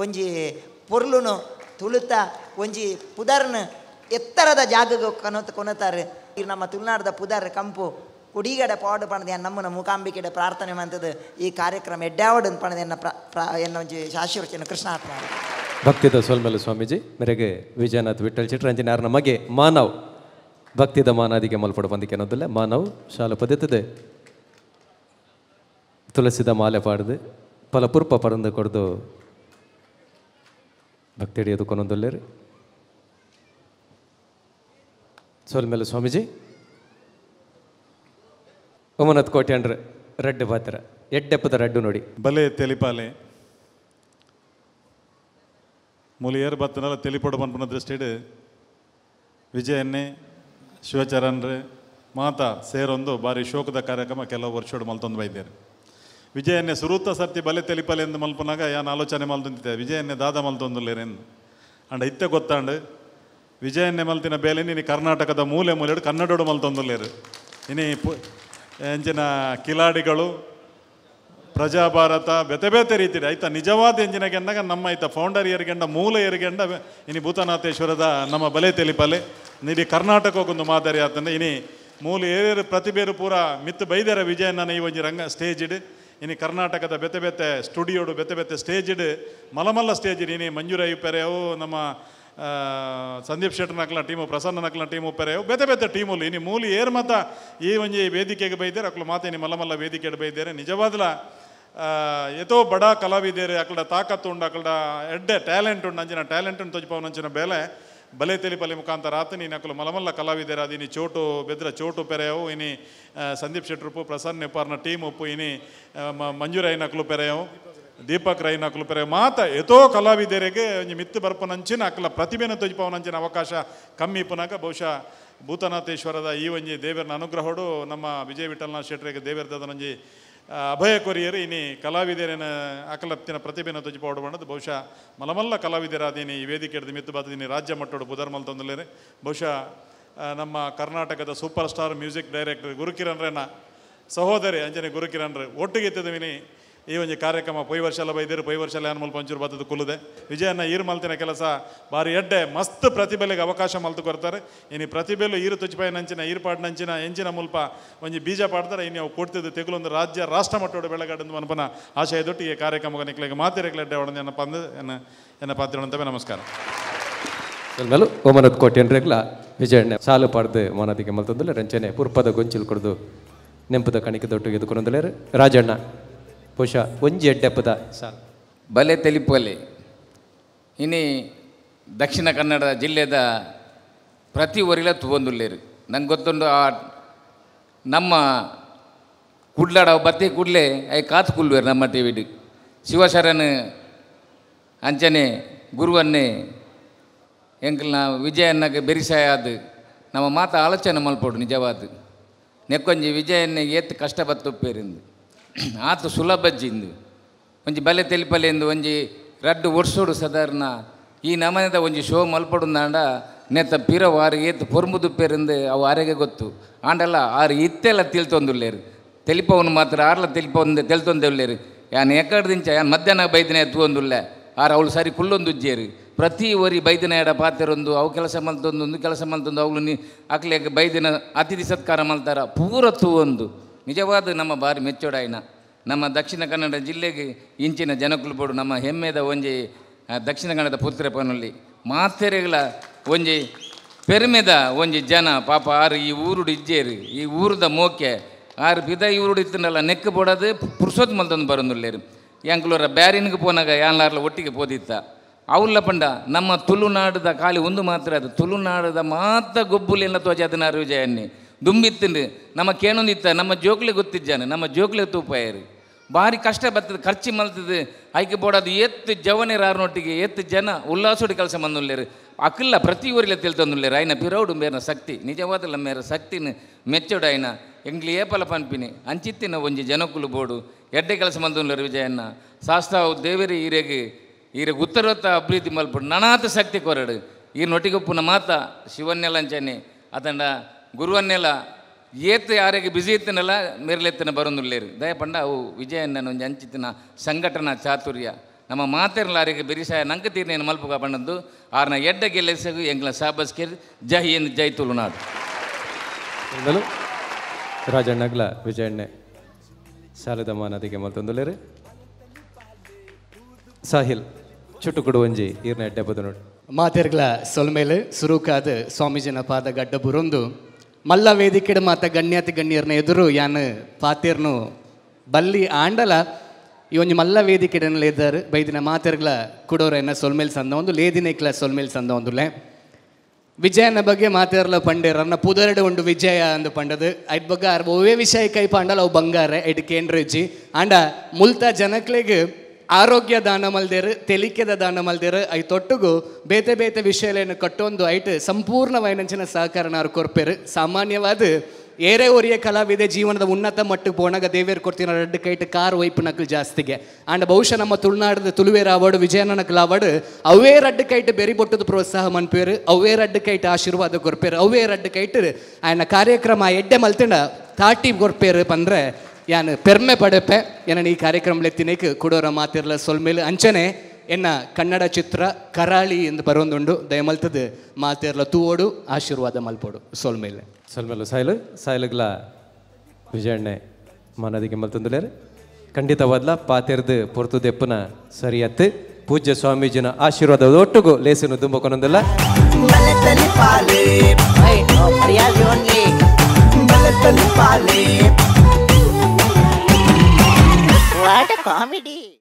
Speaker 14: ಒಂಜಿ ಪೊರ್ಲುನು ತುಳುತ ಒಂಜಿ ಪುದರ್ನ ಎತ್ತರದ ಜಾಗಕ್ಕೆ ಕೊನತ ಕೊನತಾರೆ ನಮ್ಮ ತುಳುನಾಡದ ಪುದರ್ ಕಂಪು ಕುಡಿಗಡೆ ಪಾಡು ಪಣದೆ ನಮ್ಮನ ಮೂಕಾಂಬಿಕೆಡೆ ಪ್ರಾರ್ಥನೆ ಮಂತದ್ದು ಈ ಕಾರ್ಯಕ್ರಮ ಎಡ್ಡಾವಡು ಪಣದೆ ಎನ್ನ ಒಂಜಿ ಶಾಶ್ವತ ಕೃಷ್ಣಾತ್ಮ
Speaker 3: ಭಕ್ತಿದ ಸೋಲ್ಮೇಲೆ ಸ್ವಾಮೀಜಿ ಮೇರೆಗೆ ವಿಜಯನಾಥ್ ವಿಠಲ್ ಚಿಟ್ರಂಜನಾರ್ ನಮಗೆ ಮಾನವ್ ಭಕ್ತಿದ ಮಾನಾದಿಗೆ ಮಲ್ಪಡ ಬಂದಿಕೆ ಅನ್ನೋದಿಲ್ಲ ಮಾನವ್ ಶಾಲು ಪದ್ಧತಿದೆ ತುಳಸಿದ ಮಾಲೆ ಪಾಡ್ದು ಫಲಪುರ್ಪ ಪರಂದು ಕೊಡ್ದು ಭಕ್ತಿ ಹಿಡಿಯೋದು ಕೊನೊಂದೊಲ್ಲೇರಿ ಸೋಲ್ಮೇಲೆ ಸ್ವಾಮೀಜಿ ಒಮನತ್ ಕೋಟೆ ಅಂದ್ರೆ ರಡ್ಡು ಪಾತ್ರ ಎಡ್ಡೆಪ್ಪದ ರಡ್ಡು ನೋಡಿ
Speaker 15: ಬಲೆ ತೆಲಿಪಾಲೆ ಮೂಲಿಯರ್ ಬತ್ತನಲ್ಲ ತೆಲಿಪೊಡ ಪನ್ಪುನ ದೃಷ್ಟಿಡ್ ವಿಜಯನ್ನೇ ಶಿವಚರಣ್ರೆ ಮಾತಾ ಸೇರೊಂದು ಬಾರಿ ಶೋಕದ ಕಾರ್ಯಕ್ರಮ ಕೆಲವು ವರ್ಷೋಡು ಮಲ್ತೊಂದು ಬೈದೇರು ವಿಜಯನ್ನೇ ಸುರೂತ ಸರ್ತಿ ಬಲೆ ತೆಲಿಪಾಲೆ ಎಂದು ಮಲ್ಪನಾಗ ಯಾನ್ ಆಲೋಚನೆ ಮಲ್ತೊಂದಿದ್ದೆ ವಿಜಯನ್ನೇ ದಾದ ಮಲ್ತೊಂದುಲ್ಲೇರೆಂದು ಅಂಡ ಇತ್ತೆ ಗೊತ್ತಾಂಡು ವಿಜಯನ್ನೇ ಮಲ್ತಿನ ಬೇಲೆ ನೀನು ಕರ್ನಾಟಕದ ಮೂಲೆ ಮೂಲೆಡು ಕನ್ನಡೋಡು ಮಲ್ತೊಂದುಲ್ಲೇರು ಇನಿ ಎಂಚಿನ ಕಿಲಾಡಿಗಳು ಪ್ರಜಾಭಾರತ ಬೇತೆ ಬೇತೆ ರೀತಿ ಆಯ್ತಾ ನಿಜವಾದ ಎಂಜಿನ ಗೆಂಡಾಗ ನಮ್ಮ ಆಯ್ತಾ ಫೌಂಡರ್ ಏರ್ಗೆಂಡ ಮೂಲ ಏರ್ಗೆಂಡ ಇನಿ ಭೂತನಾಥೇಶ್ವರದ ನಮ್ಮ ಬಲೆ ತೆಲಿಪಲೆ ಇಡೀ ಕರ್ನಾಟಕಕ್ಕೊಂದು ಮಾದರಿ ಆತಂದ್ರೆ ಇನಿ ಮೂಲ ಏರೇರು ಪ್ರತಿಭೆರು ಪೂರ ಮಿತ್ತು ಬೈದರ ವಿಜಯಣ್ಣನ ಈ ಒಂಜಿ ರಂಗ ಸ್ಟೇಜಿಡ್ ಇನಿ ಕರ್ನಾಟಕದ ಬೇತೆ ಬೇತೆ ಸ್ಟುಡಿಯೋಡು ಬೇತೆ ಬೇತೆ ಸ್ಟೇಜಿಡ್ ಮಲಮಲ್ಲ ಸ್ಟೇಜ್ ಇನಿ ಮಂಜುರಾಯು ಪೆರೆಯವು ನಮ್ಮ ಸಂದೀಪ್ ಶೆಟ್ಟರ್ನಕ್ಲ ಟೀಮು ಪ್ರಸನ್ನನಕ್ಲ ಟೀಮು ಪೆರೆಯವು ಬೇತೆ ಬೇತೆ ಟೀಮುಲು ಇನಿ ಮೂಲಿ ಏರ್ ಮಾತ ಈ ಒಂಜಿ ವೇದಿಕೆಗೆ ಬೈದೇರು ಅಕ್ಲು ಮಾತ ಇನಿ ಮಲ್ಲಮಲ್ಲ ವೇದಿಕೆಗೆ ಬೈದೇರೆ ನಿಜವಾದಲ ಏತೋ ಬಡ ಕಲಾವಿದೇರು ಅಕ್ಕಡ ತಾಕತ್ತು ಉಂಡು ಅಕ್ಕಡ ಎಡ್ಡೆ ಟ್ಯಾಲೆಂಟ್ ಉಂಡು ಅಂಚಿನ ಟ್ಯಾಲೆಂಟ್ ಉಂಟು ತೋಜಿಪವನಂಚಿನ ಬೇಲೆ ಬಲೆ ತೆಲಿಪಲಿ ಮುಖಾಂತರ ಆತ ನೀನು ಅಕ್ಕಲು ಮಲಮಲ್ಲ ಕಲಾವಿದೇರು ಅದು ಇನಿ ಚೋಟು ಬೆದ್ರ ಚೋಟು ಪೆರೆಯವು ಇನಿ ಸಂದೀಪ್ ಶೆಟ್ಟರುಪ್ಪು ಪ್ರಸನ್ನ ನೆಪಾರ್ನ ಟೀಮ್ ಉಪ್ಪು ಇನಿ ಮಂಜುರಾಯನ ಅಕ್ಲು ಪೆರೆಯವು ದೀಪಕ್ ರೈನಕುಲು ಪೆರೆ ಮಾತ ಎತೋ ಕಲಾವಿದರಿಗೆ ಒಂಜಿ ಮಿತ್ತು ಬರ್ಪುನಂಚಿನ ಅಕ್ಲ ಪ್ರತಿಭೆನ ತೊಜಿಪವನಂಚಿನ ಅವಕಾಶ ಕಮ್ಮಿ ಇಪ್ಪುನಾಗ ಬಹುಶಃ ಭೂತನಾಥೇಶ್ವರದ ಈ ಒಂಜಿ ದೇವರನ ಅನುಗ್ರಹೋಡು ನಮ್ಮ ವಿಜಯ ವಿಠಲನಾಥ್ ಶೆಟ್ಟರಿಗೆ ದೇವರದನೊಂಜಿ ಅಭಯ ಕೊರಿಯರು ಇನಿ ಕಲಾವಿದರೇನ ಅಕಲಪ್ತಿನ ಪ್ರತಿಭೆನ ತೊಜಿಪವಡು ಬಣ್ಣದು ಬಹುಶಃ ಮಲಮಲ್ಲ ಕಲಾವಿದರಾದೀನಿ ಈ ವೇದಿಕೆ ಹಿಡಿದು ಮಿತ್ತು ಬಾದಿನಿ ರಾಜ್ಯ ಮಟ್ಟೋಡು ಪುದರ್ಮಲ್ ತೊಂದಲೇನೆ ಬಹುಶಃ ನಮ್ಮ ಕರ್ನಾಟಕದ super star music director Gurukiran ರೇನ ಸಹೋದರಿ ಅಂಜನೆ ಗುರುಕಿರಣ್ ರೇ ಒಟ್ಟಿಗೆ ಎತ್ತಿದವಿನಿ ಈ ಒಂದು ಕಾರ್ಯಕ್ರಮ ಪೊಯ್ ವರ್ಷ ಎಲ್ಲ ಬೈದಿರು ಪೊಯ್ ವರ್ಷ ಎಲ್ಲ ಅನ್ಮಲ್ ಪಂಚೂರು ಬತ್ತದ ಕುಲ್ಲದೆ ವಿಜಯಣ್ಣ ಈರು ಮಲ್ತಿನ ಕೆಲಸ ಭಾರಿ ಎಡ್ಡೆ ಮಸ್ತ್ ಪ್ರತಿಭೆಲೆಗೆ ಅವಕಾಶ ಮಲ್ತು ಕೊರ್ತಾರೆ. ಇನ್ನು ಪ್ರತಿಭೆಲು ಈರು ತುಚ್ಚಿಪಾಯಿನಂಚಿನ ಈರ್ಪಾಡಿನಂಚಿನ ಎಂಚಿನ ಮುಲ್ಪ ಒಂಜಿ ಬೀಜ ಪಾಡ್ತಾರೆ. ಇನ್ನು ಅವು ಕೊಡ್ತಿದ್ದು ತೆಗುಲೊಂದು ರಾಜ್ಯ ರಾಷ್ಟ್ರ ಮಟ್ಟೋಡು ಬೆಳಗಾಡಂದು ಮನಪನ ಆಶಯದೊಟ್ಟು ಈ ಕಾರ್ಯಕ್ರಮಕ್ಕೆ ನಿಕ್ಲೆಗೆ ಮಾತಿರಗ್ಲೆಡ್ಡೆ ಒಡನೆ ಎನ್ನ ಪಂದು ಎನ್ನ ಎನ್ನ ಪಾತ್ರ. ನಮಸ್ಕಾರ.
Speaker 3: ಮೇಲೂ ಓಮನತ್ ಕೋಟೆ ರೆಗ್ಲ ವಿಜಯಣ್ಣ ಸಾಲು ಪಾಡ್ದು ಮಾನದಿಗೆ ಮಲ್ತಂದ್ರೆ ರಂಚನೆ ಪುರ್ಪದ ಗೊಂಚಿಲ್ ಕೊಡ್ದು ನೆಂಪದ ಕಣಿಕೆ ದೊಟ್ಟು ಎದುಕೊಂಡಲೇರು ರಾಜಣ್ಣ ಬಹುಶಃ ಒಂಜಿ ಎಡ್ಡೆಪ್ಪದ ಸಾಲು
Speaker 16: ಬಲೆ ತೆಲಿಪಲೆ ಇನಿ ದಕ್ಷಿಣ ಕನ್ನಡ ಜಿಲ್ಲೆದ ಪ್ರತಿ ಊರಿಲ ತುವಂದುಲ್ಲೇರು. ನಂಗೆ ಗೊತ್ತುಂಡು ಆ ನಮ್ಮ ಕುಡ್ಲಾಡ ಬತ್ತಿ ಕೂಡಲೇ I ಕಾತು ಕುಲ್ವೇರು ನಮ್ಮ ಟಿ ವಿಡು ಶಿವಶರಣ್ ಅಂಚನೆ ಗುರುವನ್ನೇ ಎಂಕಲ್ನ ವಿಜಯಣ್ಣಗೆ ಬೆರಿಸಾಯ ಅದು ನಮ್ಮ ಮಾತ ಆಲೋಚನೆ ಮಲ್ಪೋಡು ನಿಜವಾದ ನೆಕ್ಕೊಂಜಿ ವಿಜಯಣ್ಣ ಏತ್ ಕಷ್ಟ ಬತ್ತುಪ್ಪೇರಿಂದು ಆತು ಸುಲಭಜ್ಜಿಂದು ಒಂಜಿ ಬಲೆ ತೆಲಿಪಲೆಂದು ಒಂಜಿ ರಡ್ಡು ವರ್ಷೋಡು ಸಾಧಾರಣ ಈ ನಮನದ ಒಂಜಿ ಶೋ ಮಲ್ಪಡುಂದಾಂಡ ನೇತ ಪಿರವು ಆರು ಏತ್ ಪೊರ್ಮುದುಪ್ಪೇರಿಂದು ಅವು ಆರೆಗೆ ಗೊತ್ತು ಆಂಡಲ್ಲ ಆರು ಇತ್ತೆಲ್ಲ ತಿಳ್ತೊಂದುಲ್ಲೇರು ತೆಲಿಪವನು ಮಾತ್ರ ಆರ್ಲ ತೆಲಿಪೊಂದು ತೆಲ್ತೊಂದೆಲ್ಲೇರು ಯಾನ್ ಎಕ್ಕಡ್ದಿಂಚ ಯಾನ್ ಮಧ್ಯಾಹ್ನ ಬೈದಿನ ಎತ್ತುವೊಂದುಲ್ಲೆ ಆರು ಅವಳು ಸರಿ ಕುಲ್ಲೊಂದುಜ್ಜೇರು ಪ್ರತಿ ಒರಿ ಬೈದಿನ ಎಡ ಪಾತೆರೊಂದು ಅವು ಕೆಲಸ ಮಲ್ತೊಂದು ಒಂದು ಕೆಲಸ ಮಲ್ತೊಂದು ಅವುಗಳು ನೀ ಅಕ್ಲೆಗ್ ಬೈದಿನ ಅತಿಥಿ ಸತ್ಕಾರ ಮಲ್ತಾರ ಪೂರ ತೂವೊಂದು ನಿಜವಾದ ನಮ್ಮ ಬಾರಿ ಮೆಚ್ಚೋಡಾಯ್ನ ನಮ್ಮ ದಕ್ಷಿಣ ಕನ್ನಡ ಜಿಲ್ಲೆಗೆ ಇಂಚಿನ ಜನಕುಲು ಬೋಡು ನಮ್ಮ ಹೆಮ್ಮೆದ ಒಂಜಿ ದಕ್ಷಿಣ ಕನ್ನಡದ ಪುತ್ರ ಪನಲ್ಲಿ ಮಾತೆರೆಗಳ ಒಂಜಿ ಪೆರ್ಮೆದ ಒಂಜಿ ಜನ ಪಾಪ ಆರು ಈ ಊರುಡು ಇಜ್ಜೇರು ಈ ಊರುದ ಮೋಕೆ ಆರು ಪಿದ ಈ ಊರುಡು ಇತ್ತನಲ್ಲ ನೆಕ್ ಬೋಡದು ಪುರ್ಸೋತ್ ಮಲ್ತೊಂದು ಬರೋದುಲ್ಲೇರು ಯಾಂಕ್ಲೂರ ಬ್ಯಾರಿನ್ಗೆ ಪೋನಾಗ ಯಾನ್ಲಾರ್ಲ ಒಟ್ಟಿಗೆ ಪೋದಿತ್ತ ಅವಲ್ಲ ಪಂಡ ನಮ್ಮ ತುಳುನಾಡದ ಖಾಲಿ ಒಂದು ಮಾತ್ರ ಅದು ತುಳುನಾಡದ ಮಾತ ಗೊಬ್ಬುಲೆಲ್ಲ ತೋಜಾದನಾರು ವಿಜಯನ್ನಿ ದುಂಬಿತ್ತಂಡು ನಮ್ಮ ಕೇಣೊಂದಿತ್ತ ನಮ್ಮ ಜೋಕ್ಲೆ ಗೊತ್ತಿದ್ದಾನೆ ನಮ್ಮ ಜೋಕ್ಲೆ ತೂಪಾಯರು ಭಾರಿ ಕಷ್ಟ ಬರ್ತದೆ ಖರ್ಚು ಮಲ್ತದೆ ಐಕೆ ಬೋಡದು ಎತ್ತು ಜವನೇರಾರನೊಟ್ಟಿಗೆ ಎತ್ತು ಜನ ಉಲ್ಲಾಸೋಡಿ ಕೆಲಸ ಮಂದುಲ್ಲೇರು ಅಕ್ಕಿಲ್ಲ ಪ್ರತಿ ಊರಿಲ್ಲ ತಿಳ್ತೊಂದುಲ್ಲೇರು ಆಯ್ನ ಪಿರೌಡು ಮೇರಿನ ಶಕ್ತಿ ನಿಜವಾದಲ್ಲ ಮೇರ ಶಕ್ತಿನ ಮೆಚ್ಚೋಡು ಆಯ್ನ ಎಂಗ್ಲಿ ಏಪಲ ಪನ್ಪಿನಿ ಅಂಚಿತ್ತಿನ ಒಂಜಿ ಜನಕುಲು ಬೋಡು ಎಡ್ಡೆ ಕೆಲಸ ಮಂದುಲ್ಲೇರು ವಿಜಯಣ್ಣ ಶಾಸ್ತಾವು ದೇವರಿ ಈರೆಗೆ ಈರೆಗೆ ಉತ್ತರೋತ್ತ ಅಭಿವೃದ್ಧಿ ಮಲ್ಪಡು ನನಾತ ಶಕ್ತಿ ಕೊರಡು ಈ ನೊಟ್ಟಿಗೊಪ್ಪುನ ಮಾತ ಶಿವನ್ನೆಲ್ಲ ಅಂಚನೆ ಅತಂಡ ಗುರುವನ್ನೆಲ್ಲ ಏತ್ ಯಾರಿಗೆ ಬಿಸಿ ಇತ್ತನಲ್ಲ ಮೇರ್ಲೆತ್ತನ ಬರೋದುಲ್ಲೇರು ದಯಪಂಡ ಅವು ವಿಜಯಣ್ಣನ ಒಂಜಿ ಅಂಚಿತ್ತಿನ ಸಂಘಟನಾ ಚಾತುರ್ಯ ನಮ್ಮ ಮಾತೆರ್ಲಾರಿಗೆ ಬೆರಿಸಾಯ ನಂಗೆ ತೀರ್ನೇನು ಮಲ್ಪುಗ ಪಂಡದ್ದು ಆರ್ನ ಎಡ್ಡ ಗೆಲ್ಲಸಗು ಎಂಗ್ಲ ಸಾಬಸ್ಕೇರ್ ಜೈ ಹಿಂದ್ ಜೈ ತುಳುನಾಡು.
Speaker 3: ರಾಜಣ್ಣಗ್ಲ ವಿಜಯಣ್ಣೆ ಸಾಲದ ಮಾನದಿಗೆ ಮಲ್ತೊಂದುಲ್ಲೇರು ಸಾಹಿಲ್ ಚುಟುಕುಡು ಒಂಜಿ ಈರ್ನ ಎಡ್ಡೆ ಬದು ನೋಡಿ
Speaker 17: ಮಾತೆರ್ಗ್ಲ ಸೊಲ್ಮೇಲೆ ಸುರುಕಾದ ಸ್ವಾಮೀಜಿನ ಪಾದ ಗಡ್ಡ ಬುರೊಂದು ಮಲ್ಲ ವೇದಿಕೆಡ್ ಮಾತ ಗಣ್ಯಾತಿ ಗಣ್ಯರ್ನ ಎದುರು ಯಾನ್ ಪಾತೇರ್ನು ಬಲ್ಲಿ ಆಂಡಲ ಈ ಒಂಜಿ ಮಲ್ಲ ವೇದಿಕೆಡನ ಲೇದಾರು ಬೈದಿನ ಮಾತೆರ್ಗ್ಲ ಕುಡೋರೆನ್ನ ಸೊಲ್ಮೇಲ್ ಸಂದ ಒಂದು ಲೇದಿನೇಕ್ಲ ಸೊಲ್ಮೇಲ್ ಸಂದ ಒಂದುಲೆ ವಿಜಯನ ಬಗ್ಗೆ ಮಾತೆರ್ಲ ಪಂಡೇರ್ ಅನ್ನ ಪುದರಡು ಉಂಡು ವಿಜಯ ಅಂದು ಪಂಡದು ಐಟ್ ಬಗ್ಗೆ ಆರ್ ಒವ್ವೇ ವಿಷಯ ಕೈ ಪಾಂಡಲ ಅವು ಬಂಗಾರೆ ಐಟ್ ಕೇಂದ್ರಜ್ಜಿ ಆಂಡ ಮುಲ್ತ ಜನಕ್ಲೆಗ್ ಆರೋಗ್ಯ ದಾನ ಮಲ್ದೇರು ತೆಲಿಕೆದ ದಾನ ಮಲ್ದೇರು I ತೊಟ್ಟುಗು ಬೇತೆ ಬೇತೆ ವಿಷಯಲೇನು ಕಟ್ಟೊಂದು ಐಟ್ ಸಂಪೂರ್ಣವಾಯಿನಂಚಿನ ಸಹಕಾರನಾರು ಕೊರ್ಪೇರು. ಸಾಮಾನ್ಯವಾದ ಏರೇ ಒರಿಯ ಕಲಾವಿದೆ ಜೀವನದ ಉನ್ನತ ಮಟ್ಟಕ್ಕೆ ಪೋಣಾಗ ದೇವೇರು ಕೊಡ್ತೀನ ರಡ್ಡು ಕೈಟ್ ಕಾರ್ ವೈಪು ನಕಲು ಜಾಸ್ತಿಗೆ ಆಂಡ ಬಹುಶಃ ನಮ್ಮ ತುಳುನಾಡದ ತುಳುವೇರ ಅವಾರ್ಡು ವಿಜಯನನಕಲ್ ಅವಾರ್ಡು ಅವೇ ರಡ್ಡು ಕೈಟ್ ಬೆರಿ ಬೊಟ್ಟದ ಪ್ರೋತ್ಸಾಹ ಮನ್ಪೇರು ಅವೇ ರಡ್ಡು ಕೈಟ್ ಆಶೀರ್ವಾದ ಕೊರ್ಪೇರು ಅವೇ ರಡ್ಡು ಕೈಟ್ ಆಯನ ಕಾರ್ಯಕ್ರಮ ಎಡ್ಡೆ ಮಲ್ತಿಂಡ ತಾಟಿ ಕೊರ್ಪೇರು ಪಂದ್ರೆ ಯಾನ್ ಪೆರ್ಮೆ ಪಡೆಪೆ ಏನ ಈ ಕಾರ್ಯಕ್ರಮ ಎತ್ತಿನೇಕ್ ಕುಡೋರ ಮಾತಿರ್ಲ ಸೊಲ್ಮೇಲೆ ಅಂಚನೆ ಎನ್ನ ಕನ್ನಡ ಚಿತ್ರ ಕರಾಳಿ ಎಂದು ಬರೋಂದುಂಡು ದಯಮಲ್ತದ ಮಾತಿರ್ಲ ತೂವೋಡು ಆಶೀರ್ವಾದ ಮಲ್ಪೋಡು ಸೊಲ್ಮೇಲೆ
Speaker 3: ಸೊಲ್ಮೇಲೆ ಸಾಯಿಲು ಸಾಯಿಲುಗ್ಲ ವಿಜಯಣ್ಣೆ ಮಾನದಿಗೆ ಮಲ್ತಂದುಲೇರು ಖಂಡಿತವಾದ್ಲ ಪಾತೆರ್ದು ಪೊರ್ತು ದೆಪ್ಪನ ಸರಿಯತ್ತು ಪೂಜ್ಯ ಸ್ವಾಮೀಜಿನ ಆಶೀರ್ವಾದ ಒಟ್ಟುಗು ಲೇಸನ್ನು ದುಂಬಕೊನೊಂದಲ್ಲ.
Speaker 7: What a comedy!